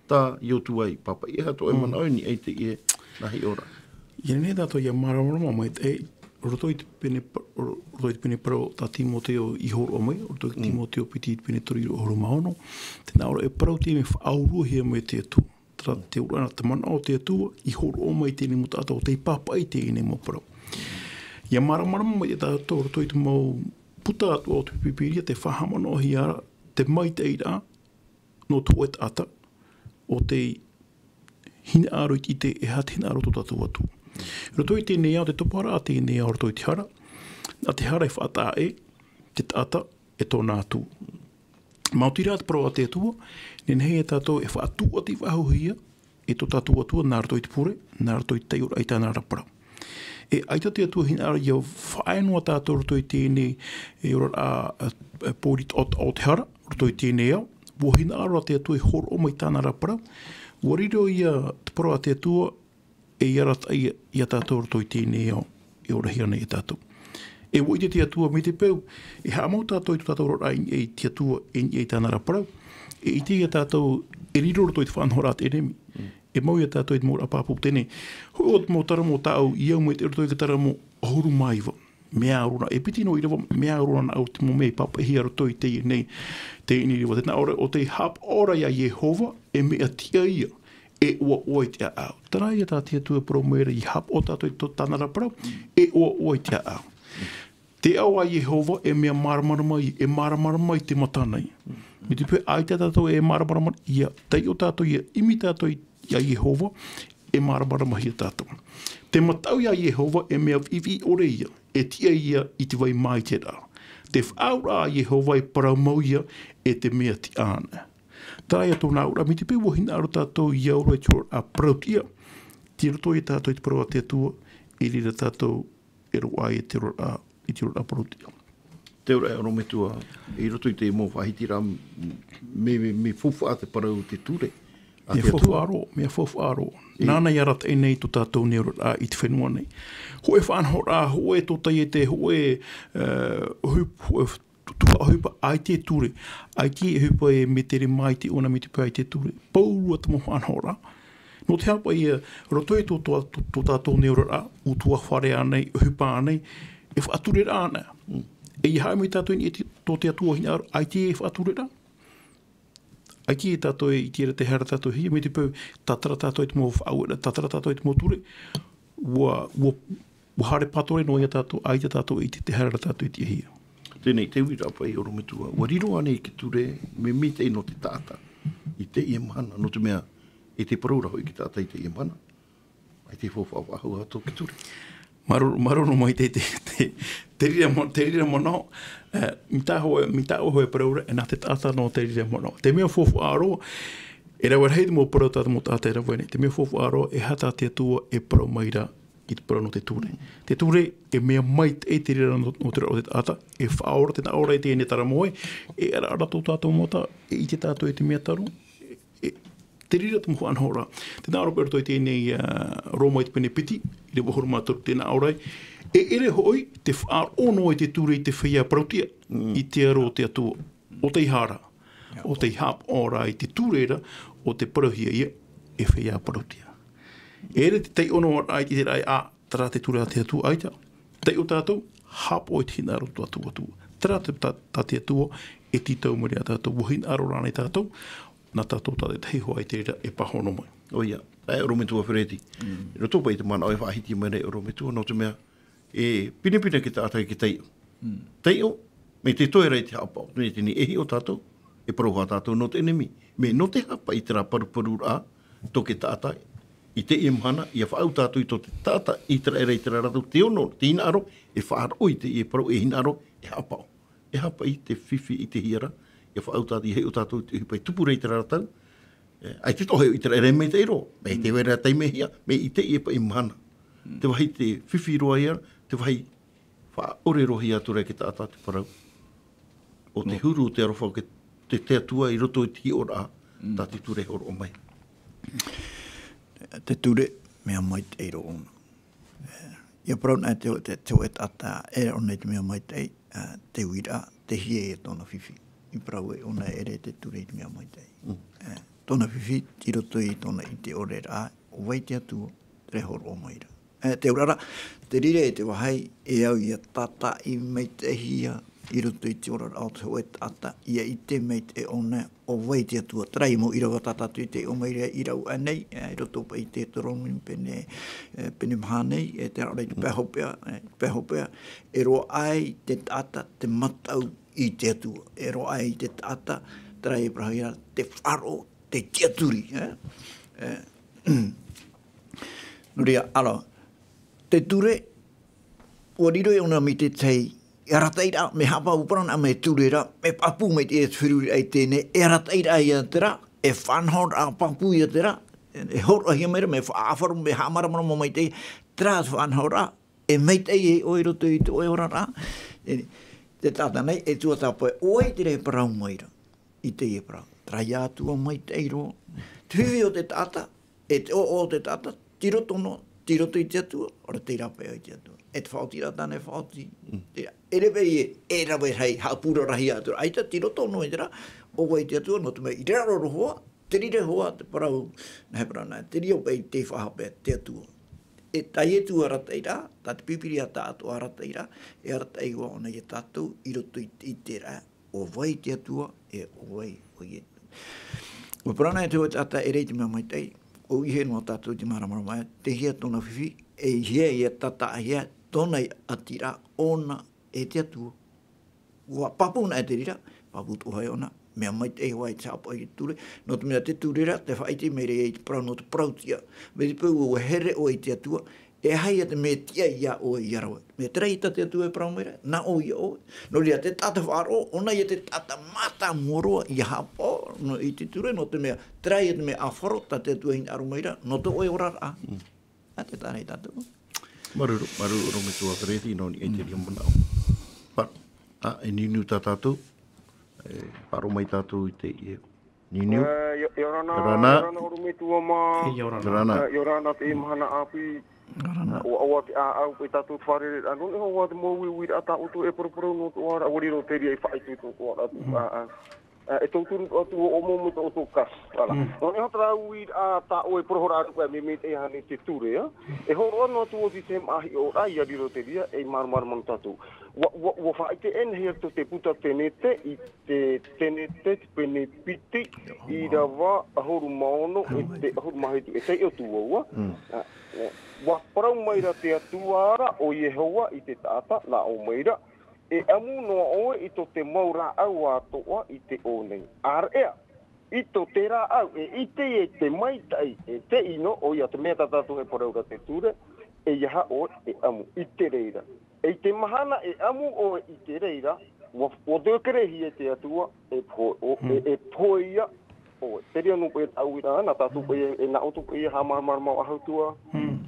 tā Iosua i pāpaʻi. E aha tō ʻoe manaʻo i niʻa i teie nā hiʻoraʻa? ʻIa nehenehe tātou ʻia māramarama maitaʻi, roto i te pene pa-, ro-, roto i te pene parau tā Timoteo i hōroʻa mai, roto i te Timoteo piti i te pene toru ʻīrava ʻahuru mā ono, tē nā ʻō ra e parau teie mea faʻauruahia mai e te Atua. Terā te auraʻa, te manaʻo o te Atua, i hōroʻa mai i teie mau taʻata ʻo tei pāpaʻi i teie mau parau. ʻIa māramarama maitaʻi tātou roto i te mau puta atoʻa o te Pīpīria, tē faʻahaʻamanaʻohia ra te maitaʻiraʻa nō te hōʻē taʻata, ʻo tei hinaʻaro i te ʻite e aha te hinaʻaro o tō tātou Atua. Roto i teie nei ao, te toparaʻa teie nei ao roto i te hara, nā te hara e faʻataʻa ʻē, te taʻata e tōna Atua. Maoti rā te parau a te Atua, nehenehe ia tātou e faʻatūʻati faʻahouhia i tō tātou Atua nā roto i te pure, nā roto i te taiʻoraʻa i tāna ra parau. E ʻaita te Atua hinaʻaro ʻia faʻaea noa tātou roto i teie nei, e oraraʻa, e, e pōuri taʻotaʻo o te hara, roto i teie nei ao, ʻua hinaʻaro rā te Atua e hōroʻa mai tāna ra parau, ʻua riro ia te parau a te Atua, e ʻia arataʻi ia, ia tātou roto i teie nei ao, e orahia nei e tātou. E ʻua ʻite te Atua mai te peu, e haʻamau tātou i tō tātou oraraʻa i niʻa i te Atua, i niʻa i tāna ra parau, e ʻite ia tātou e riro roto i te faʻanahoraʻa a te ʻenemi. E mau ia tātou i te mau oraraʻa pāpū teie nei. Hōʻē o te mau taramo tāʻu i au mai te roto i te taramo ʻahuru mā iva. Mea au ra, e piti noa ʻīrava, mea au ra nāʻu te mau mea i pāpaʻihia roto i teie nei, teie nei ʻīrava. Tē nā ʻō ra, ʻo tei haʻapaʻo ra iā Iehova, e mea tiʻa ia, e ʻoaʻoa i te ʻāʻau. Terā ia tā te Atua e parau mai ra, ʻia haʻapaʻo tātou i tō tāna ra parau, e ʻoaʻoa i te ʻāʻau. Te ao a Iehova, e mea māramarama ia, e māramarama i te mata nei. Mai te peu ʻaita tātou e māramarama, ʻia taiʻo tātou, ʻia ʻimi tātou i, iā Iehova, e māramaramahia tātou. Te mataʻu iā Iehova, e mea viʻiviʻi ʻore ia, e tiʻa ia i te vai māiteraʻa. Te faʻaauraʻa a Iehova, e parau mau ia, e te mea tiʻa ana. Terā ia tōna auraʻa, mai te peu ʻua hinaʻaro tātou ʻia auraʻa i te oraraʻa parautiʻa, tei roto ia tātou i te parau a te Atua, i reira tātou e roaʻa ai i te oraraʻa, i te oraraʻa parautiʻa. Te auraʻa e ʻorometua, i roto i te mau faʻahitiraʻa, m-, mea, mea, mea faufaʻa te parau te ture. A te Atua. Mea faufaʻa roa, mea faufaʻa roa. E. Nāna i arataʻi nei tō tātou nei oraraʻa i te fenua nei. Hōʻē faʻanahoraʻa, hōʻē tōtaiete, hōʻē, e, ʻohipa, hōʻē tuhaʻa ʻohipa, ʻaita e ture. ʻAita e ʻohipa e mea tere māite ʻōna mai te peu ʻaita e ture. Pauroa te mau faʻanahoraʻa. Nō te aha paʻi, e, roto i tō, tō, tō, tō tātou nei oraraʻa, ʻutuāfare ānei, ʻohipa ānei, e faʻatureraʻa ana. Mm. E ʻia haere mai tātou i niʻa i te, tō te Atua hinaʻaro, ʻaita e faʻatureraʻa. ʻAita e tātou e ʻite ra tē aha ra tātou e hia, mai te peu, tātara tātou i te mau faʻaueraʻa, tātara tātou i te mau ture, ʻua, ʻua, ʻua haere pātore noa ia tātou, ʻaita tātou e ʻite tē aha ra tātou e tiʻahia. Teie nei, te uiraʻa paʻi ʻorometua, ʻua riro ānei te ture, mea maitaʻi nō te taʻata, i teie mahana, nō te mea, e tē parau ra hoʻi te taʻata i teie mahana, ʻaita e faufaʻa faʻahou atu te ture. Māuruuru, māuruuru maitaʻi te, te, te reira ma-, te reira manaʻo, e, mai tāʻu hōʻē, mai tāʻu hōʻē parau ra, e nā te taʻata noa te reira manaʻo. Te mea faufaʻa roa, e rave rahi te mau parau tā te mau taʻata e rave nei. Te mea faufaʻa roa, e aha tā te Atua e parau mai ra i te parau nō te ture. Te ture, e mea maitaʻi te reira nō, nō te rā o te taʻata, e faʻaora te nā ora i teie nei taramoe, e araara tō tātou mata, e ʻite tātou i te mea taro, e, e, te reira te mau faʻanahoraʻa. Te nā ora paʻi roto i teie nei, ā, Roma i te pene piti, ʻīrava ʻahuru mā toru te nā ora, e ʻere hoʻi, te faʻaroʻo noa i te ture i te feiā parauʻtiʻa, i te aro o te Atua, o tei hara, o tei haʻapaʻo rā i te ture ra, o te parauhia ia, e feiā parauʻtiʻa. E ʻere te taiʻo noa rā i te raʻi, ā, terā te ture a te Atua, ʻaita. Taiʻo tātou, haʻapaʻo i te hinaʻaro o te Atua. Terā te, tā, tā te Atua, e tītau mai ra tātou, ʻua hinaʻaro rānei tātou, nā tātou tā te tahi hoa i te reira e pāhono mai. ʻOia, e ʻorometua Fereti. I roto paʻi i te manaʻo e faʻahiti mai nei ʻorometua, nō te mea, e pinepine te taʻata e taiʻo. Taiʻo, mea tē toe ra i te haʻapaʻo, mea tē nei e hiʻo tātou, e parau hoʻi tātou nō te ʻenemi. Mea nō te aha paʻi terā paruparuraʻa, tō te taʻata, i teie mahana, ʻia faʻaau tātou i tō te taʻata, ʻĪteraʻera i terā rātou, te ono, te hinaʻaro, e faʻaroʻo i teie parau, e hinaʻaro, e haʻapaʻo. E aha paʻi te fifi i te hiʻoraʻa, ʻia faʻaau tātou, ʻia hiʻo tātou i te ʻohipa e tupu ra i terā rātou, e, ʻaita tō ʻĪteraʻera e maitaʻi roa, mea tē vai ra taime hia, mea i teie paʻi mahana. Te vāhi tē fifi roa ia, te vāhi faʻaʻore roa hia atu ra e te taʻata te parau. ʻO te huru o te aroha o te, te Atua i roto i te hiʻoraʻa, tā te ture e hōroʻa mai. Te ture, mea maitaʻi roa ʻōna. ʻIa parau na te, te, te hōʻē taʻata, e ʻōna i te mea maitaʻi, ā, te uiraʻa, te hia ia tōna fifi. I parau ē ʻōna e ʻere te ture i te mea maitaʻi. Ā, tōna fifi, i roto i tōna ʻite ʻore ra, ʻo vai te Atua, terā e hōroʻa mai ra. Ā, te auraʻa, te reira e te vāhi, e au ʻia tātaʻi maitaʻihia, i roto i te oraraʻa o te hōʻē taʻata, ʻia ʻite maitaʻi ʻōna, ʻo vai te Atua. Terā ia mau ʻīrava tā tātou i taiʻo mai ra i rāua nei, e, i roto paʻi i te Deuteronomy pene, e, pene maha nei, e, terā rā i te pae hopeʻa, e, te pae hopeʻa, e roaʻa i te taʻata te mataʻu i te Atua. E roaʻa i te taʻata, terā e parau ra, te faʻaroʻo, te tiʻaturi, e? E, nō reira, ʻāreʻa, te ture, ʻua riro ʻōna mai te tahi, e arataʻi ra, mea haʻapāpū parau na, mea ture ra, mea pāpū mai te, e te feruriraʻa i teie nei, e arataʻi ra ia terā, e faʻanahoraʻa pāpū ia terā, e, e hōroʻahia mai ra, mea faʻaʻāfaro, mea haʻamāramarama mai te, terā te faʻanahoraʻa, e maitaʻi e ʻoe i roto i tō ʻoe oraraʻa, e, te taʻata nei, e tuatāpapa, ʻo vai terā e parau mai ra, i teie parau. Terā ia Atua maitaʻi roa. Te fifi o te taʻata, e te ʻoaʻoa o te taʻata, tei roto noa, tei roto i te Atua, ʻaore tei rāpae i te Atua. E te faʻaotiraʻa tāna e faʻaoti. Te, e rave e, e rave rahi, haʻapurarahia atu ra. ʻAita, tei roto noa i terā, ʻo vai te Atua, nō te mea i raro roa, te reira hoʻi te parau, nā he parau nā, te reira paʻi tei faʻahape te Atua. E tā Ietu arataʻiraʻa, tā te Pīpīria tāʻatoʻa arataʻiraʻa, e arataʻi hoʻi ʻōna ia tātou, i roto i, i terā, ʻo vai te Atua, e ʻo vai ʻoia. ʻUa parau na e te hōʻē taʻata e ʻere i te mea maitaʻi, ʻua ʻihe noa tātou i te māramarama, tei hea tōna fifi, e hea ia tātaʻihia tōna ʻatiraʻa ʻōna e te Atua. ʻUa pāpū na e te reira, pāpū atoʻa hoʻi ʻōna, mea maitaʻi hoʻi te haʻapaʻo i te ture, nō te mea te ture ra, tē faʻaʻite mai ra ia i te parau nō te parauʻtiʻa. Mai te peu ʻua here ʻoe i te Atua, e aha ia te mea tiʻa ia ʻoe ia rave. Mea terā ia tā te Atua e parau mai ra, nā ʻō ia ʻoe. Nō reira, te taʻata faʻaroʻo, ʻōna ia te taʻata mātāmua roa ia haʻapaʻo, nō, i te ture, nō te mea, terā ia te mea ʻāfaro, tā te Atua e hinaʻaro mai ra, nō tō ʻoe oraraʻa. Nā te taʻa nei tātou. Māuruuru, māuruuru ʻorometua Fereti, nō niʻa i te reira manaʻo. Pā, ā, e niuniu tā tātou, e, faʻaroʻo mai tātou i te, e, niuniu. E, ʻia, ʻia ora na, ʻia ora na. ʻIa ora na ʻorometua mā. ʻIa ora na. ʻIa ora na. E, ʻia ora na te mahana ʻāpī. ʻIa ora na. ʻUa, ʻua te ʻāʻau, e tātou te fārereiraʻa, nō niʻa hoʻi te mau uiuiraʻa tā ʻoutou e paraparau nō tō ʻoe oraraʻa, ʻua riro te reira i faʻaitoito atu, ā, ā. Ā, e tō turu atu o ʻomo mo tō ʻoutou kasi. Ā, nō niʻa hoʻi terā uiraʻa tā ʻoe e parau ra, ʻaore rā paʻi mea maitaʻi ānei te ture, ā? E hōroʻa noa atu ʻo Tītema Hiʻoraʻa, ʻia riro te reira, e māramarama noa tātou. ʻUa, ʻua, ʻua faʻaʻite ʻē nei atu te puta Tenete i te Tenete, te pene piti, ʻīrava ʻahuru mā ono, e te ʻahuru mā hitu, e taiʻo atu vau, ā? Ā, ʻua parau mai ra te Atua ra, ʻo Iehova i te taʻata, nā ʻō mai ra, e ʻamu noa ʻoe i tō te mau rāʻau atoʻa i te ʻō nei. ʻĀreʻa, i tō te rāʻau e ʻite e te maitaʻi, e te ʻino, ʻoia te mea tā tātou e parau ra te ture, ʻeiaha ʻoe e ʻamu i te reira. E i te mahana e ʻamu ʻoe i te reira, ʻua, ʻua tōkerehia e te Atua, e pohe, ʻo, e, e pohe ia, ʻoe. Te reira nō paʻi e tāʻu uiraʻa, nā tātou paʻi e, e nā ʻoutou paʻi e haʻamāramarama ʻahu atu ā.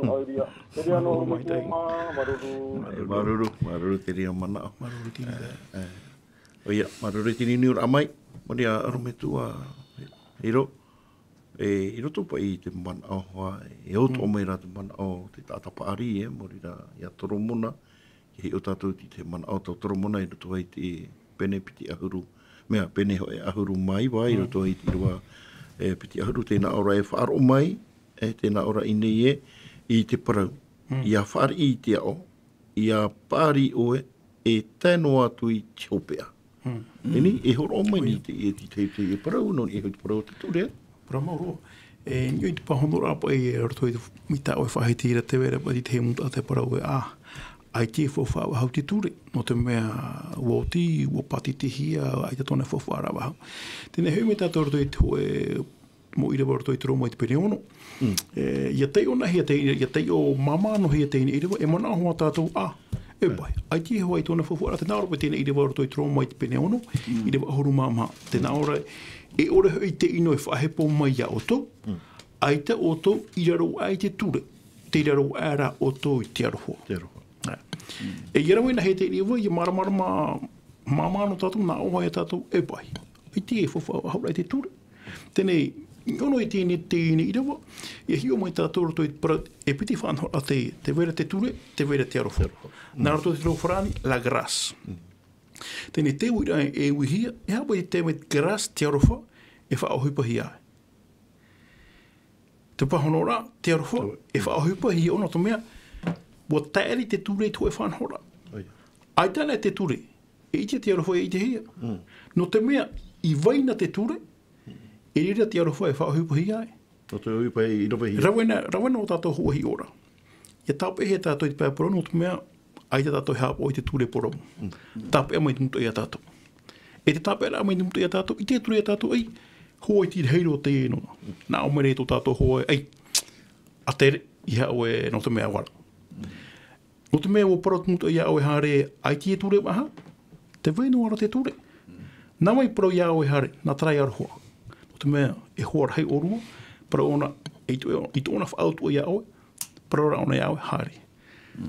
manaʻo i reira. Te reira nō, Māuruuru maitaʻi. Māuruuru. E, māuruuru, māuruuru te reira manaʻo. Māuruuru Tīnita. E, e. ʻOia, māuruuru i te niuniuraʻa mai. Mauri ā, ʻorometua Hiro. E, i roto paʻi i te manaʻo, ā, e ʻoto mai rā te manaʻo, te taʻata paʻari, e, maori rā, ia Toromona, ia hiʻo tātou i te manaʻo tō Toromona i roto ai te pene piti ʻahuru, mea, pene hōʻē ʻahuru mā iva, i roto ai te ʻīrava, e, piti ʻahuru, tēnā ʻō ra e faʻaroʻo mai, e, tēnā ʻō ra i ʻō nei e, i te parau, ia fāriʻi i te aʻo, ia paʻari ʻoe, e tae noa atu i te hopeʻa. Teie nei, e hōroʻa mai nei te, e te, te, te, e parau, nō niʻa i te parau o te ture. Parau mau roa. E, i niʻa i te pāhonoraʻa paʻi, e roto i te, mai tā ʻoe faʻahiti ra te vai ra paʻi te hei mūtaʻa te parau e, ā, ʻaita e faufaʻa faʻahou te ture. Nō te mea, ʻua oti, ʻua pātitihia, ʻaita tōna faufaʻa faʻahou. Teie nei, hoʻi mai tātou roto i te hōʻē mau ʻīrava roto i te Roma i te pene ono. E, ia taiʻo nāhea te, ia taiʻo māmā noa hia teie ʻīrava, e manaʻo hoʻi tātou, ā, e paʻi. ʻAita e hoʻi tōna faufaʻa, tēnā ʻō ra paʻi teie ʻīrava roto i te Roma i te pene ono, ʻīrava ʻahuru mā maha. Tēnā ʻō ra, e ʻore hoʻi te ʻino e faʻahepo mai iā ʻoutou, ʻaita ʻoutou i raro aʻe i te ture, tei raro aʻe rā ʻoutou i te aroha. Te aroha. Ā. E, ia rave nāhea teie ʻīrava, ia māramarama, māmā noa tātou, nā ʻō hoʻi tātou, e paʻi. ʻAita e faufaʻa faʻahou i te ture. Teie nei, i ʻō nei i teie, teie ʻīrava, ia hiʻo mai tātou roto i te parau, e piti faʻanahoraʻa teie, tē vai ra te ture, tē vai ra te aroha. Te aroha. Nā roto i te reo farāni, la grâce. Teie nei te uiraʻa e uihia, e aha paʻi te mea grâce, te aroha, e faʻaʻohipahia ai. Te pāhonoraʻa, te aroha, e faʻaʻohipahia ʻōna nō te mea, ʻua taere te ture i te hōʻē faʻanahoraʻa. ʻAita anaʻe te ture, e ʻite te aroha e ʻitehia. Nō te mea, i vai na te ture, e reira te aroha e faʻaʻohipahia ai. Nō te ʻohipa i ravehia. Rave na, rave na ō tātou hōʻē hiʻoraʻa. Ia tāpeʻahia tātou i te pae parau nō te mea, ʻaita tātou e haʻapaʻo i te ture parau. Tāpeʻa mai te mūtoʻi iā tātou. E te tāpeʻaraʻa mai te mūtoʻi iā tātou, ʻite te ture iā tātou, ʻei, hōʻē iti rahi roa teie nō. Nā ʻō mai ra tō tātou hōʻē, ʻei, ʻa tere, ʻeiaha ʻoe nō te mea ʻua ra. Nō te mea ʻua parau te mūtoʻi iā ʻoe haere, ʻaita e ture faʻahou, tē vai noa ra te ture. Nā vai parau iā ʻoe haere, nā terā e aroha. Nō te mea, e hoa rahi ʻōrua, parau ʻōna, i tō, i tōna faʻautuʻa iā ʻoe, parau ra ʻōna iā ʻoe haere.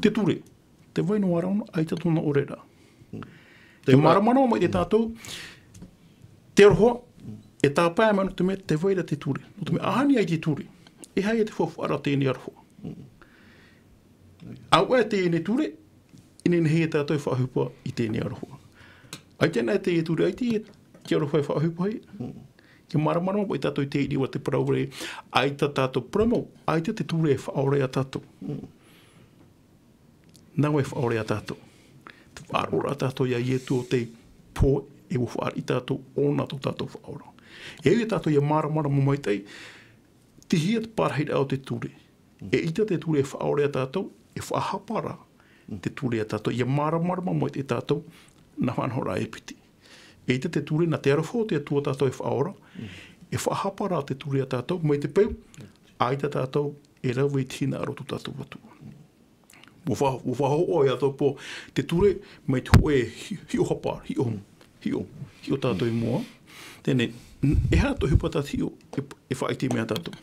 Te ture, tē vai noa ra ʻōna, ʻaita tōna ʻore ra. Te māramarama mai te tātou, te aroha, e tāpae mai nō te mea, tē vai ra te ture. Nō te mea, ʻaita e ʻite te ture. E aha ia te faufaʻa ra teie aroha. Auē teie ture, e nehenehe ia tātou e faʻaʻohipa i teie aroha. ʻAita anaʻe teie ture, ʻaita te aroha e faʻaʻohipahia. Ia māramarama paʻi tātou i te ʻīrava te parau ra, ʻaita tātou parau mau, ʻaita te ture e faʻaora iā tātou. Nā vai e faʻaora iā tātou. Te faʻaroʻoraʻa tātou iā Ietu ʻo tei pohe, e ʻua fāriʻi tātou, ʻōna tō tātou faʻaora. E au ia tātou ia māramarama maitaʻi, Tei hea te parahiraʻa o te ture. E ʻita te ture e faʻaora iā tātou, e faʻahapa ra te ture iā tātou, ia māramarama mai te tātou, nā faʻanahoraʻa e piti. E ʻita te ture, nā te aroha o te Atua tātou e faʻaora, e faʻahapa ra te ture iā tātou, mai te peu, ʻaita tātou e rave i te hinaʻaro o tō tātou Atua. ʻUa fa-, ʻua faʻahoʻi atu pō te ture mai te hōʻē hi-, hiʻo hapa, hiʻo, hiʻo, hiʻo tātou i mua. Teie nei, n-, e aha tō ʻohipa tā te hiʻo e, e faʻaʻite mai iā tātou.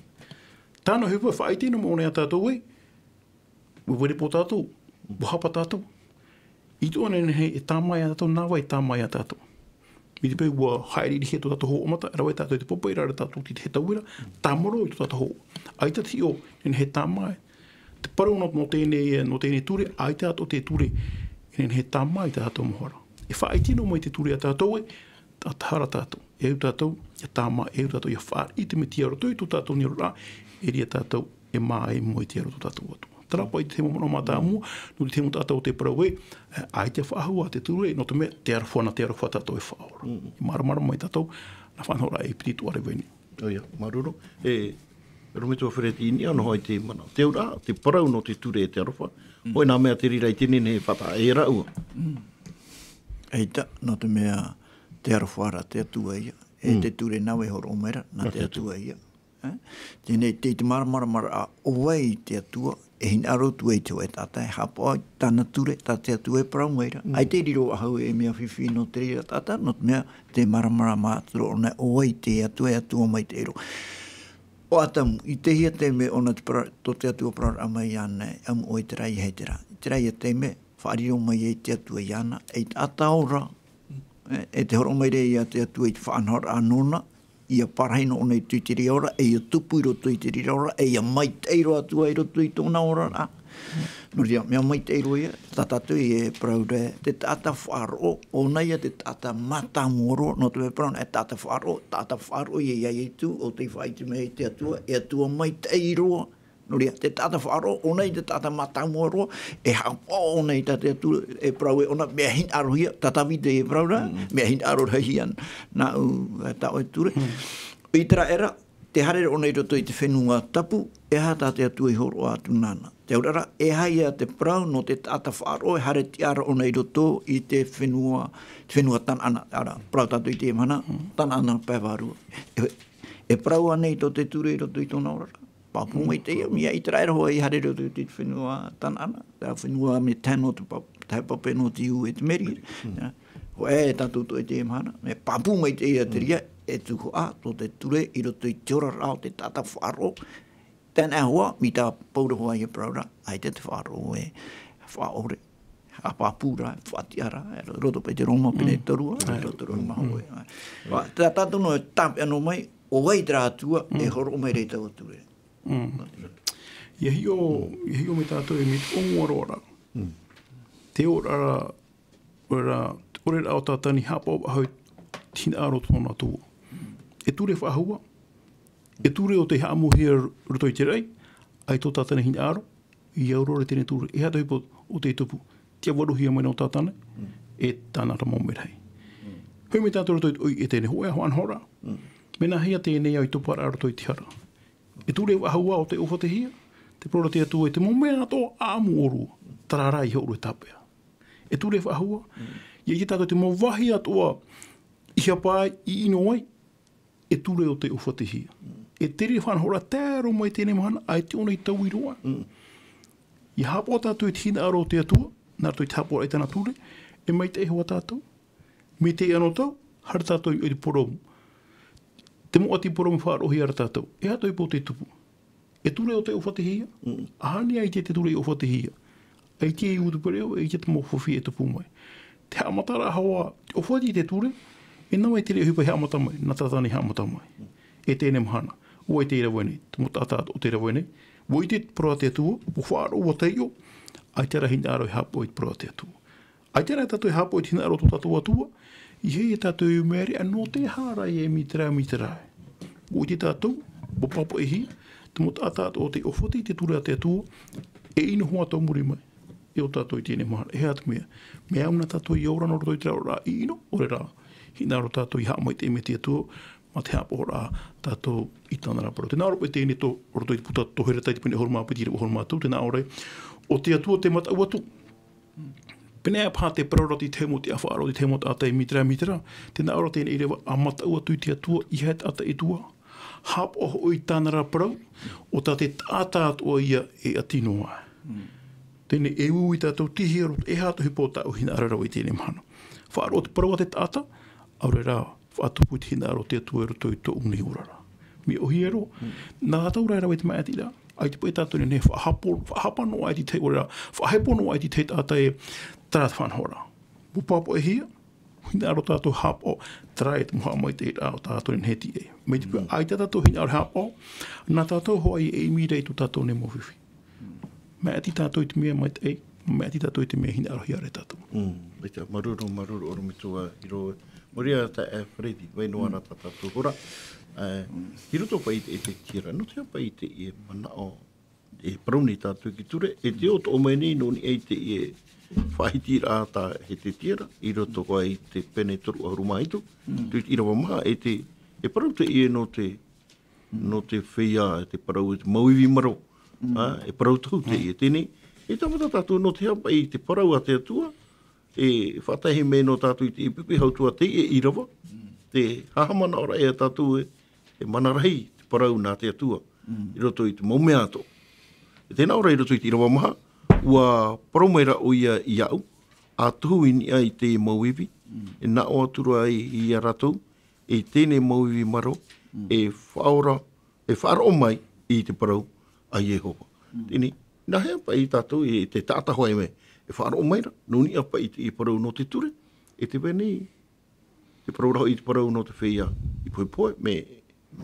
Tāna ʻohipa e faʻaʻite noa mai ʻōna iā tātou ē, ʻua viri pō tātou, ʻua hapa tātou. ʻIte ʻōna e nehenehe e tāmā iā tātou, nā vai e tāmā iā tātou. Mai te peu ʻua haʻereʻerehia tō tātou hōʻē ʻōmata, rave tātou i te pāpaʻiraʻa ra tātou i te hetaʻu ra, tāmarō i tō tātou hōʻē. ʻAita te hiʻo, e nehenehe e tāmā, te parau nō, nō teie, nō teie ture, ʻaita atoʻa te ture, e nehenehe e tāmā i tā tātou mau hara. E faʻaʻite noa mai te ture iā tātou ē, ʻa tahi ra tātou. E au tātou, ia tāmā, e au tātou, ia fāriʻi te Metia i roto i tō tātou nei oraraʻa, e ʻere ia tātou, e mā ai i mua i te aro o tō tātou Atua. Terā paʻi te mau manaʻo mātāmua, nō te mau taʻata o te parau ē, ʻaita e faʻahou ā te ture, nō te mea, te aroha, nā te aroha tātou e faʻaora. Māramarama mai tātou, nā faʻanahoraʻa e piti atoʻa rave nei. ʻOia, māuruuru. E, ʻorometua Fereti, i niʻa noa i te manaʻo. Te auraʻa, te parau nō te ture e te aroha. Hoi nā mea te reira i teie nei e faʻataʻa e rāua. ʻAita, nō te mea, te aroha ra te Atua ia. E te ture nā vai e hōroʻa mai ra, nā te Atua ia. Teie nei, tei te māramarama ra, ʻo vai te Atua e hinaʻaro atu ai i te hōʻē taʻata, e haʻapaʻo i tāna ture, tā te Atua e parau mai ra. ʻAita e riro ahau e mea fifi nō te reira taʻata, nō te mea, te māramarama atu ra ʻōna, ʻo vai te Atua, e Atua maitaʻi roa. ʻO Atamu, i te hea taime ʻōna te parau, tō te Atua parauraʻa mai iāna, ʻamu ʻoe i terā, ʻeiaha i terā. I terā ia taime, faʻariro mai ai te Atua iāna, ei taʻata ora, e, e te hōroʻa mai ra ia te Atua i te faʻanahoraʻa nōna, ʻia parahi noa ʻōna i roto i te reira ora, e ʻia tupu i roto i te reira ora, e ʻia maitaʻi roa atu ai i roto i tōna oraraʻa. Nō reira, mea maitaʻi roa ia, tā tātou e parau ra, te taʻata faʻaroʻo, ʻōna ia te taʻata mātāmua roa, nō te mea parau na, e taʻata faʻaroʻo, taʻata faʻaroʻo ia, ia Ietu, ʻo tei faʻaʻite mai ai te Atua, e Atua maitaʻi roa. Nō reira, te taʻata faʻaroʻo, ʻōna ia te taʻata mātāmua roa, e haʻapaʻo ʻōna i tā te Atua, e parau e ʻōna, mea hinaʻarohia, tā Tāvita e parau ra, mea hinaʻarohia nāʻu, e, tā ʻoe ture. I terā era, tē haere ra ʻōna i roto i te fenua tapu, e aha tā te Atua i hōroʻa atu nāna? Te auraʻa ra, e aha ia te parau nō te taʻata faʻaroʻo, e haere tiʻa ra ʻōna i roto i te fenua, te fenua Tanaana, ʻaore ra, parau tātou i teie mahana, Tanaana pae vārua. E, e parau ānei tō te ture i roto i tōna oraraʻa? Pāpū maitaʻi ia, mea ʻite ra e roho i haere i roto i te fenua Tanaana, te fenua mea tahe nō te pa-, tahe pape nō te ū e te meri. Ia. Hōʻē tātou atoʻa i teie mahana, mea pāpū maitaʻi ia te reira, e tuhaʻa tō te ture i roto i te oraraʻa o te taʻata faʻaroʻo. Teie nei hoʻi, mai tā Pauro hoʻi e parau ra, ʻaita te faʻaroʻo e faʻaʻore. Haʻapāpū ra, faʻatiʻa ra, e roto paʻi te Roma pene toru, e roto Roma hōʻē. Ua, tā tātou noa e tāpeʻa noa mai, ʻo vai terā Atua e hōroʻa mai ra i taua ture. ʻIa hiʻo, ʻia hiʻo mai tātou e mea ʻōmua roa ra. Te oraraʻa, ʻaore ra, te ʻoreraʻa o Tātane i haʻapaʻo faʻahou i te hinaʻaro o tōna Atua. E ture faʻahou ā, e ture ʻo tei haʻamauhia i roto i te raʻi, ʻaita ʻo Tātane hinaʻaro, ʻia au roa ra teie ture, e aha te ʻohipa ʻo tei tupu, tiʻavaruhia mai nō Tātane, e tāna ra mau merahi. Hoʻi mai tātou i roto i te ʻoire teie nei, hōʻē faʻanahoraʻa. Mea nāhea teie nei au i toparaʻa i roto i te hara? E ture faʻahou ā ʻo tei ʻōfatihia, te parau ra te Atua, te mau mea atoʻa ʻāʻamu ʻōrua, terā rā ʻia hōroʻa e tāpeʻa. E ture faʻahou ā, ʻia ʻite tātou te mau vāhi atoʻa i hapa ai, i ʻino ai, e ture ʻo tei ʻōfatihia. E te reira faʻanahoraʻa tae roa mai i teie nei mahana, ʻaita ʻōna i taui roa. ʻIa haʻapaʻo tātou i te hinaʻaro o te Atua, nā roto i te haʻapaʻoraʻa i tāna ture, e maitaʻi hoʻi tātou. Mai teie anotau, haere tātou i te purōmu. Te mau ʻati purōmu faʻaroʻohia ra tātou. E aha te ʻohipa ʻo tei tupu? E ture ʻo tei ʻōfatihia? ʻAhani ʻaita te ture i ʻōfatihia. ʻAita i ʻutupereo, ʻaita te mau fifi e tupu mai. Te haʻamataraʻa hoʻi, te ʻōfati i te ture, e nā vai te reira ʻohipa i haʻamata mai, nā Tātane i haʻamata mai. E teie nei mahana, ʻo vai tei rave nei, te mau taʻata o tei rave nei. ʻUa ʻite te parau a te Atua, ʻua faʻaroʻo, ʻua taiʻo, ʻaita rā hinaʻaro e haʻapaʻo i te parau a te Atua. ʻAita rā tātou e haʻapaʻo i te hinaʻaro o tō tātou Atua, ʻeiaha tātou e mea reʻa nō te aha ra e mai terā, mai terā. ʻUa ʻite tātou, ʻua pāpaʻihia, te mau taʻata atoʻa ʻo tei ʻōfati i te ture a te Atua, e ʻino hoʻi tō muri mai, e ʻo tātou i teie nei mahana, e aha te mea. Mea au nā tātou e ora noa i roto i terā oraraʻa i ʻino, ʻaore rā, hinaʻaro tātou ʻia haʻamaitaʻi mai te Atua, mā te haʻapaʻoraʻa tātou i tāna ra parau. Tē nā ʻō ra paʻi teie nei tō, roto i te puta Tohera tahi te pene ʻahuru mā piti ʻīrava ʻahuru mā toru, tē nā ʻō ra, ʻo te Atua te mataʻu atu. Pēneiaʻe paha te parau ra i te tahi mau tiʻafarāʻa, i te tahi mau taʻata e mai terā, mai terā, tē nā ʻō ra teie nei ʻīrava, ʻa mataʻu atu i te Atua, ʻeiaha e taʻata e tuʻu. Haʻapaʻo hoʻi i tāna ra parau, ʻo tā te taʻata atoʻa ïa e ʻati noa. Teie nei e uiui tātou, tei hea roto, e aha te ʻohipa o tāʻu hinaʻaro e rave i teie nei mahana. Faʻaroʻo te parau a te taʻata, ʻaore rā, faʻatupu i te hinaʻaro o te Atua i roto i tōʻu nei oraraʻa. Mea ʻōhie roa, nā tātou rā e rave i te maʻitiraʻa, ʻaita paʻi tātou e nehenehe e faʻahapo, faʻahapa noa aʻe i te tahi, ʻaore rā, faʻahepo noa aʻe i te tahi taʻata e terā te faʻanahoraʻa. ʻUa pāpaʻihia, hinaʻaro tātou e haʻapaʻo, terā e te mau haʻamaitaʻiraʻa o tātou e nehenehe e tīaʻi. Mai te peu, ʻaita tātou hinaʻaro e haʻapaʻo, nā tātou hoʻi e ʻimi ra i tō tātou nei mau fifi. Maʻiti tātou i te mea maitaʻi, maʻiti tātou i te mea hinaʻarohia ra e tātou. Mm, ʻaita, māuruuru, māuruuru ʻorometua Hiro. Maria, taeaʻe Freddy, vai noa ra tā tātou hora. Eh, i roto paʻi i te, i te tiara, nō te aha paʻi teie manaʻo, e parau nei tātou i te ture, e te ʻō toʻo mai nei nō niʻa i teie faʻahitiraʻa tā Hezekia, i roto hoʻi i te pene toru ʻahuru mā hitu, mm, te ʻīrava maha, e te, e parau teie nō te nō te feiā, te parau, te mau ivi maro. Mm. Ā, e parau tohu teie. Teie nei, e tāmata tātou nō te aha paʻi te parau a te Atua, e faʻatae mai nō tātou i te ʻīpipi hau atu ā teie ʻīrava, mm, te haʻamanaʻoraʻa ia tātou e, e mana rahi, te parau nā te Atua, i roto i te mau mea atoʻa. E tēnā ora i roto i te ʻīrava maha, ua parau mai ra ʻoia iāʻu, ʻa tohu i niʻa i te mau ivi, e naʻo atu ra ai ia rātou, e teie nei mau ivi maro, e faʻaora, e faʻaroʻo mai i te parau a Iehova. Teie nei, nā hea paʻi tātou i te taʻata hoʻi mai, e faʻaroʻo mai ra, nō niʻa paʻi i te parau nō te ture, e te vai nei, te parau ra hoʻi i te parau nō te feiā i pohepohe, mea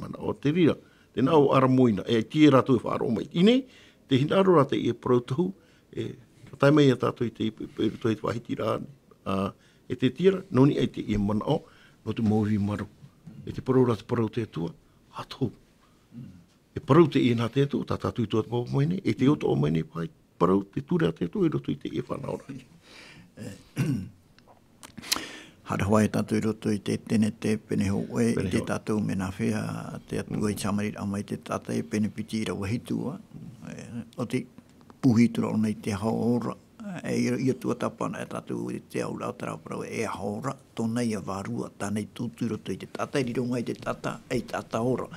manaʻo te reira. Tēnā ʻo ʻaramoina, e ʻaita rātou e faʻaroʻo mai. Teie nei, te hinaʻaro ra teie parau tohu, e, ka tae mai ia tātou i te, i roto i te faʻahitiraʻa, ā, e te tiara, nō niʻa i teie manaʻo, nō te mau ivi maro. E te parau ra te parau te Atua, ʻa tohu. E parau teie nā te Atua, tā tātou i tuatāpapa mai nei, e te ʻoto mai nei paʻi, parau te ture a te Atua i roto i teie fānaʻoraʻa. Haere hoʻi tātou i roto i te Tenete pene hōʻē, i te tātou mea nā hea te Atua i hāmaniraʻa mai te taʻata e pene piti ʻīrava hitu, ā. E, ʻo te pūhituraʻa ʻōna i te aho ora. E, ia, ia tuatāpapa ana e tātou i te auraʻa o terā parau e aho ora, tōna ia vārua, tāna i tūtū i roto i te taʻata, e riro mai te taʻata, ei taʻata ora.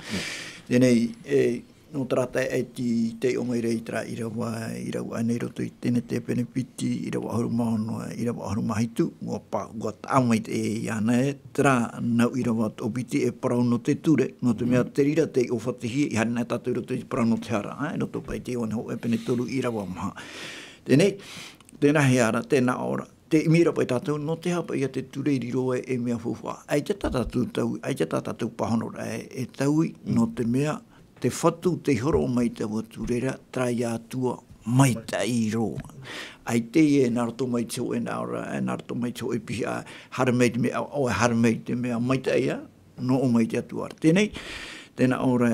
Teie nei, e, nō terā taeaʻe tei, tei ʻō mai ra i terā ʻīrava, i rau aʻe nei roto i Tenete pene piti, ʻīrava ʻahuru mā ono, ʻīrava ʻahuru mā hitu, ua pa-, ua taʻa mai te, e, iāna e, terā nau ʻīrava toʻopiti e parau nō te ture, nō te mea te reira tei ʻōfatihia, i haere ana tātou i roto i te parau nō te hara, ā, i roto paʻi i te Ioane hōʻē pene toru ʻīrava maha. Teie nei, tēnā hea ra, tēnā ʻō ra, tē ʻimi ra paʻi tātou, nō te aha paʻi ia te ture i riro ai ei mea faufaʻa. ʻAita tā tātou tau, ʻaita tā tātou pāhonoraʻa e, e taui, nō te mea, te Fatu tei hōroʻa mai i taua ture ra, terā ia Atua maitaʻi roa. ʻAita e nā roto mai te hōʻē nā ora, e nā roto mai te hōʻē piha, haere mai te mea, ʻoe haere mai te mea maitaʻi ā, nō ʻō mai te Atua ra. Teie nei, tēnā ʻō ra,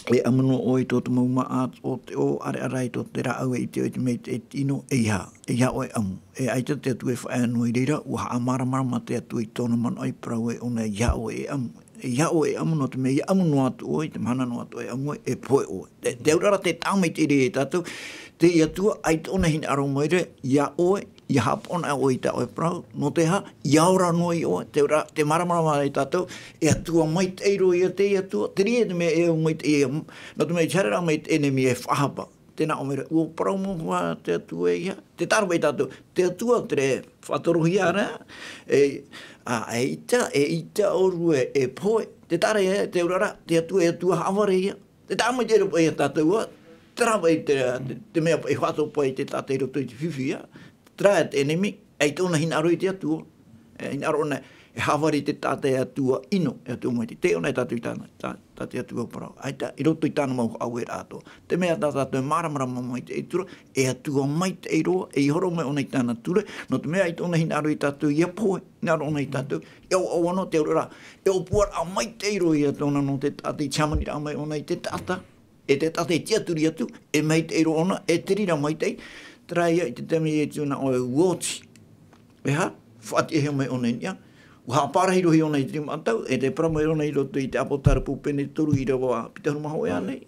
e ʻamu noa ʻoe i tō te mau māʻa o te ʻō, ʻareʻa rā i tō te rāʻau e ʻite ʻoe i te maitaʻi e te ʻino, ʻeiaha, ʻeiaha ʻoe e ʻamu. E ʻaita te Atua e faʻaea noa i reira, ua haʻamāramarama te Atua i tōna manaʻo i parau ai ʻōna, ʻeiaha ʻoe e ʻamu. ʻEiaha ʻoe e ʻamu nō te mea ia ʻamu noa atu ʻoe, i te mahana noa atu ʻoe e ʻamu ʻoe, e pohe ʻoe. Te, te auraʻa ra tē tāmaitaʻi ra ia tātou, te Atua, ʻaita ʻōna e hinaʻaro mai ra, ia ʻoe, ia haʻapaʻo anaʻe ʻoe i tā ʻoe parau, nō te aha, ia ora noa ʻoe, te auraʻa, tē māramarama ra ia tātou, e Atua maitaʻi roa ia te Atua, te reira te mea e au maitaʻi, nō te mea i te haereraʻa mai te ʻenemi e faʻahapa. Tēnā ʻō mai ra, ua parau mau hoʻi te Atua e ʻeiaha, tē taʻa ra paʻi tātou, te Atua te reira faʻatorohia ra, e, ā, eʻita, eʻita ʻōrua e pohe, tē taʻa ra ia, te auraʻa ra, te Atua, e Atua haʻavare ia, tē taʻa maitaʻi ra paʻi ia tātou ā, terā paʻi te, te, te mea paʻi faʻatopa i te taʻata i roto i te fifi ā, terā te ʻenemi, ʻaita ʻōna e hinaʻaro i te Atua, e, hinaʻaro ʻōna e haʻavare i te taʻata e Atua ʻino, e Atua maitaʻi, tē ʻō nei tātou i tāna, tā, tā te Atua parau, ʻaita, i roto i tāna mau haʻaueraʻa atoʻa. Te mea tā tātou e māramarama mai te Atua, e Atua maitaʻi roa, e hōroʻa mai ʻōna i tāna ture, nō te mea ʻaita ʻōna e hinaʻaro ia tātou ia pohe, hinaʻaro ʻōna ia tātou, e ʻoaʻoa noa te auraʻa ra, e ʻōpuaraʻa maitaʻi roa ia tōna nō te taʻata i te hāmaniraʻa mai ʻōna i te taʻata, e te taʻata e tiʻaturi atu, e maitaʻi roa ʻōna, e te reira maitaʻi, terā ia i te taime a Ietu nā ʻō e ua oti. E aha, faʻatiʻahia mai ʻōna i niʻa, ua haʻapārahi roa ʻōna i te rima ʻatau, e tē parau mai ra ʻōna i roto i te Apotarupo pene toru ʻīrava piti ʻahuru mā hōʻē ānei.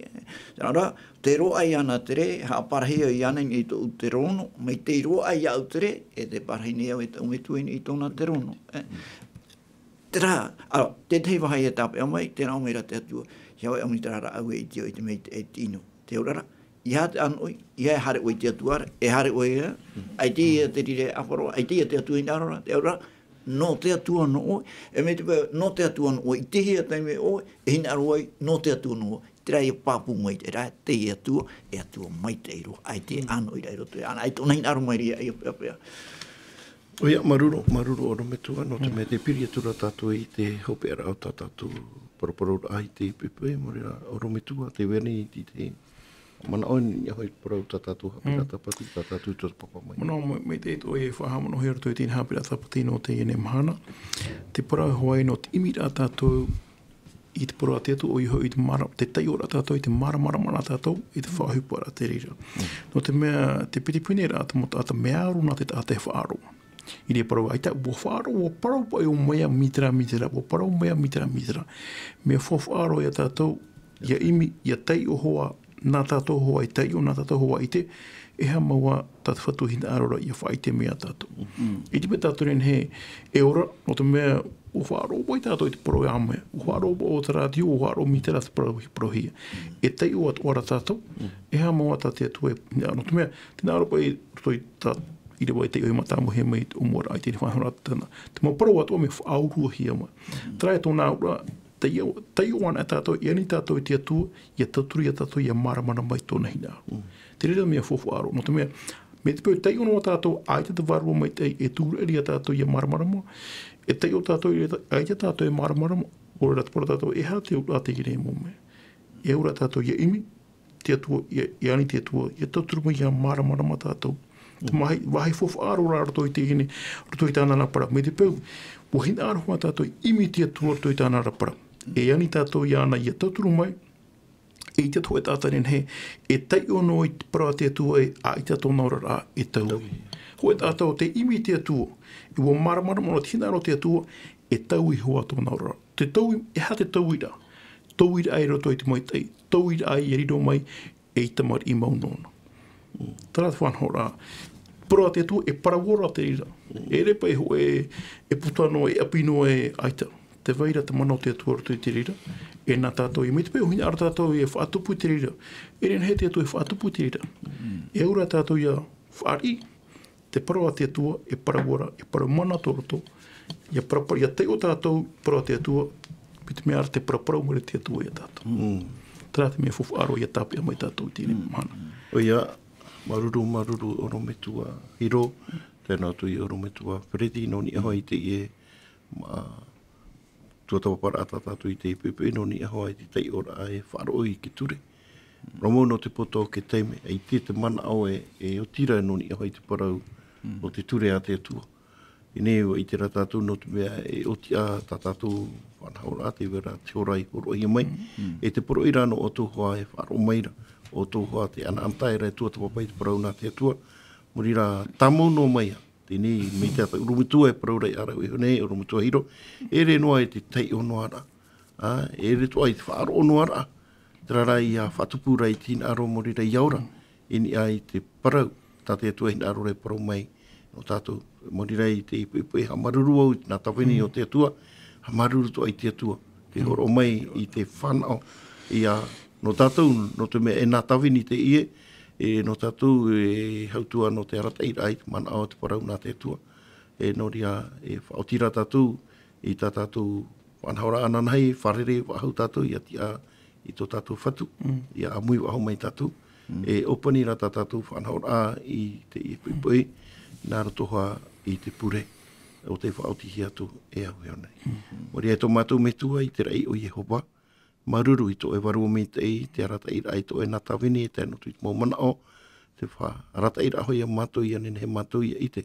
Terā rā, tē roaʻa iāna te rē, haʻapārahi au iāna i niʻa i tōʻu terōno, mai tei roaʻa iāʻu te rē, e tē pārahi nei au e taʻu Metua i niʻa i tōna terōno. E, terā, ā, te tahi vāhi e tāpeʻa mai, tē nā ʻō mai ra te Atua, ʻeiaha ʻoe e ʻamu i terā rāʻau e ʻite ʻoe i te maitaʻi e te ʻino. Te auraʻa ra, ʻeiaha te ʻānoʻi, ʻeiaha e haere ʻoe i te Atua ra, e haere ʻoe ia, ʻaita ia te reira e ʻāfaʻo ra, ʻaita ia te Atua e hinaʻaro ra, te auraʻa ra, nō te Atua noa ʻoe, e mai te peu, nō te Atua noa ʻoe, i te hea taime ʻoe e hinaʻaro ai, nō te Atua noa ʻoe, terā ia pāpū mai te reira, te Atua, e Atua maitaʻi roa, ʻaita e ʻānoʻi ra i roto ia, ʻaita ʻōna e hinaʻaro mai ra ia, ia, ia, ia. ʻOia, māuruuru, māuruuru ʻorometua, nō te mea tē piri atu ra tātou i te hopeʻaraʻa o tā tātou paraparau raʻa i te poʻipoʻi, mō reira ʻorometua, tē vai nei i te manaʻo i niʻa hoʻi i te parau tā tātou haʻapiʻiraʻa tāpati, tā tātou tuatāpapa mai. Manaʻo mai, mai te ʻoe e faʻahaʻamanaʻohia i roto i teie nei haʻapiʻiraʻa tāpati nō teie nei mahana. Te parau hoʻi nō te ʻimiraʻa tātou i te parau a te Atua, ʻoia hoʻi te māra-, te taiʻoraʻa tātou, i te māramarama ra tātou, i te faʻaʻohiparaʻa te reira. Nō te mea, te piti pene ra, te mau taʻata mea aro nā te taʻata e faʻaroʻo. I te parau ʻaita, ua faʻaroʻo, ua parau paʻi ʻo Mea Mitera, Mitera, ua parau Mea Mitera, Mitera. Mea faʻaroʻo ia tātou, ia ʻimi, ia taiʻo hoʻi, nā tātou hoʻi taiʻo, nā tātou hoʻi ʻite, e aha mau tā te Fatu e hinaʻaro ra ia faʻaʻite mai ia tātou. I te mea tātou nei e ora, nō te mea, ʻUa faʻaroʻo mai tātou i te parau e aha mai. ʻUa faʻaroʻo mai ʻo te rātio, ʻua faʻaroʻo mai te rā te parau, parauhia. E taiʻo atoʻa ra tātou, e aha mau ā tā te Atua e hinaʻaro. Nō te mea, tē hinaʻaro paʻi roto i tā, ʻīrava e taiʻo e mātāmua mai i te ʻōmuaraʻa i teie faʻanahoraʻa tāna. Te mau parau atoʻa mea faʻauruahia mai. Terā e tōna auraʻa, taiʻo, taiʻo anaʻe tātou, e ani tātou i te Atua, ʻia tauturu ia tātou, ʻia māramarama i tōna hinaʻaro. Te reira mea faufaʻa roa, nō te mea, mai te peu taiʻo noa tātou, ʻaita te Vārua Maitaʻi e tūraʻi ia tātou ʻia māramarama, e taiʻo tātou, ʻaita tātou e māramarama, ʻaore rā te parau tātou, e aha te auraʻa teie nei mau mea. E au ra tātou ʻia ʻimi te Atua, ʻia, ʻia ani te Atua, ʻia tauturu mai ʻia māramarama tātou. Te vāhi, vāhi faufaʻa roa rā roto i teie nei, roto i tāna ra parau. Mai te peu, ʻua hinaʻaro hoʻi tātou i ʻimi te Atua roto i tāna ra parau. E ani tātou iāna ʻia tauturu mai, e ʻite atu hoʻi tātou e nehenehe, e taiʻo noa i te parau a te Atua ē, ʻaita tōna oraraʻa e taui. Hoʻi tātou tē ʻimi i te Atua, ʻua māramarama noa te hinaʻaro o te Atua, e taui hoʻi tōna oraraʻa. Te taui, e aha te tauiraʻa? Tauiraʻa i roto i te maitaʻi, tauiraʻa ʻia riro mai ei tamariʻi mau nōna. Terā te faʻanahoraʻa. Parau a te Atua, e parau ora te reira. E ʻere paʻi hōʻē, e puta noa, e ʻapi noa, e ʻaita. Tē vai ra te mana o te Atua roto i te reira. E nā tātou, mai te peu ʻua hinaʻaro tātou e faʻatupu i te reira. E nehenehe te Atua e faʻatupu i te reira. E au ra tātou ʻia fāriʻi, te parau a te Atua, e parau ora, e parau mana tō roto, ʻia parapara, ʻia taiʻo tātou, parau a te Atua, mai te mea ra te paraparau mai ra te Atua ia tātou. Terā te mea faufaʻa roa ʻia tāpeʻa mai tātou i teie mahana. ʻOia, māuruuru, māuruuru, ʻorometua Hiro, tae noa atu i ʻorometua Fereti, nō niʻa hoʻi i teie, mā, tuatāpaparaʻa tā tātou i te poʻipoʻi, nō niʻa hoʻi i te taiʻoraʻa e faʻaroʻo i te ture. Rā mau nō te poto o te taime, ʻaita te manaʻo e, e oti ra nō niʻa hoʻi i te parau o te ture a te Atua. Teie nei, ʻua ʻite ra tātou nō te mea e oti ā tā tātou faʻanahoraʻa, tē vai ra te hora i hōroʻahia mai. E te poroʻi ra nō ʻoutou hoʻi e faʻaroʻo mai ra, ʻoutou hoʻi te ʻanaʻanatae ra e tuatāpapa i te parau nā te Atua. Muri ra tāmau noa mai ā. Teie nei, mai tā tātou ʻorometua e parau ra i ʻāraʻi iho nei, ʻorometua Hiro, e ʻere noa i te taiʻo noa ra. Ā, e ʻere atoʻa i te faʻaroʻo noa ra. Terā rā ʻia faʻatupu ra i te hinaʻaro, muri ra ʻia ora i niʻa i te parau tā te Atua e hinaʻaro ra e parau mai nō tātou. Muri ra i te poʻipoʻi, haʻamāuruuru au i te nā tāvini o te Atua, haʻamāuruuru atoʻa i te Atua, tē hōroʻa mai i te fānaʻo ia nō tātou, nō te mea e nā tāvini teie, e nō tātou e hau atu ā nō te arataʻiraʻa i te manaʻo o te parau nā te Atua. E nō reira, e faʻaoti ra tātou i tā tātou faʻanahoraʻa ananahi, fārerei faʻahou tātou ʻia tiʻa i tō tātou Fatu, ʻia ʻāmui faʻahou mai tātou. E ʻōpani ra tā tātou faʻanahoraʻa i teie poʻipoʻi, nā roto hoʻi i te pure o tei faʻaotihia atu e au iho nei. Muri aʻe tō mātou Metua i te raʻi o Iehova, māuruuru i tō ʻoe Vārua Maitaʻi, te arataʻiraʻa i tō ʻoe nā tāvini, e tae noa atu i te mau manaʻo, te faʻarataʻiraʻa hoʻi ia mātou, ʻia nehenehe mātou ʻia ʻite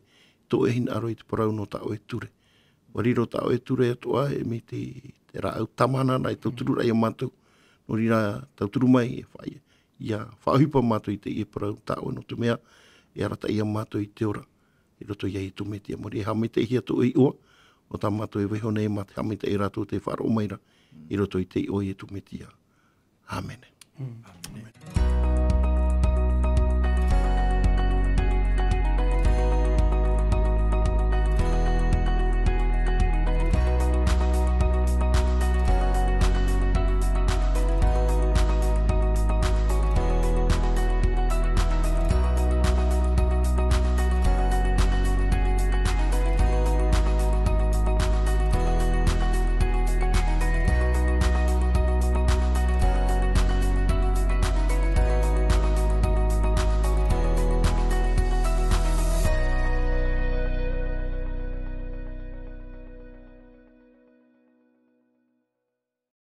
tō ʻoe hinaʻaro i te parau nō tā ʻoe ture. ʻUa riro tā ʻoe ture atoʻa, e mai te, te rāʻau tāmāhana nā e tauturu ra ia mātou. Nō reira, tauturu mai, e faʻa-, ʻia faʻaʻohipa mātou i teie parau tā ʻoe, nō te mea e arataʻi ia mātou i te ora i roto iā Iesu Mesia. Muri e haʻamaitaʻihia tō ʻoe iʻoa, ʻo tā mātou e vaiiho nei, mā te haʻamaitaʻi ia rātou tē faʻaroʻo mai ra i roto i te iʻoa o Iesu Mesia. ʻĀmene.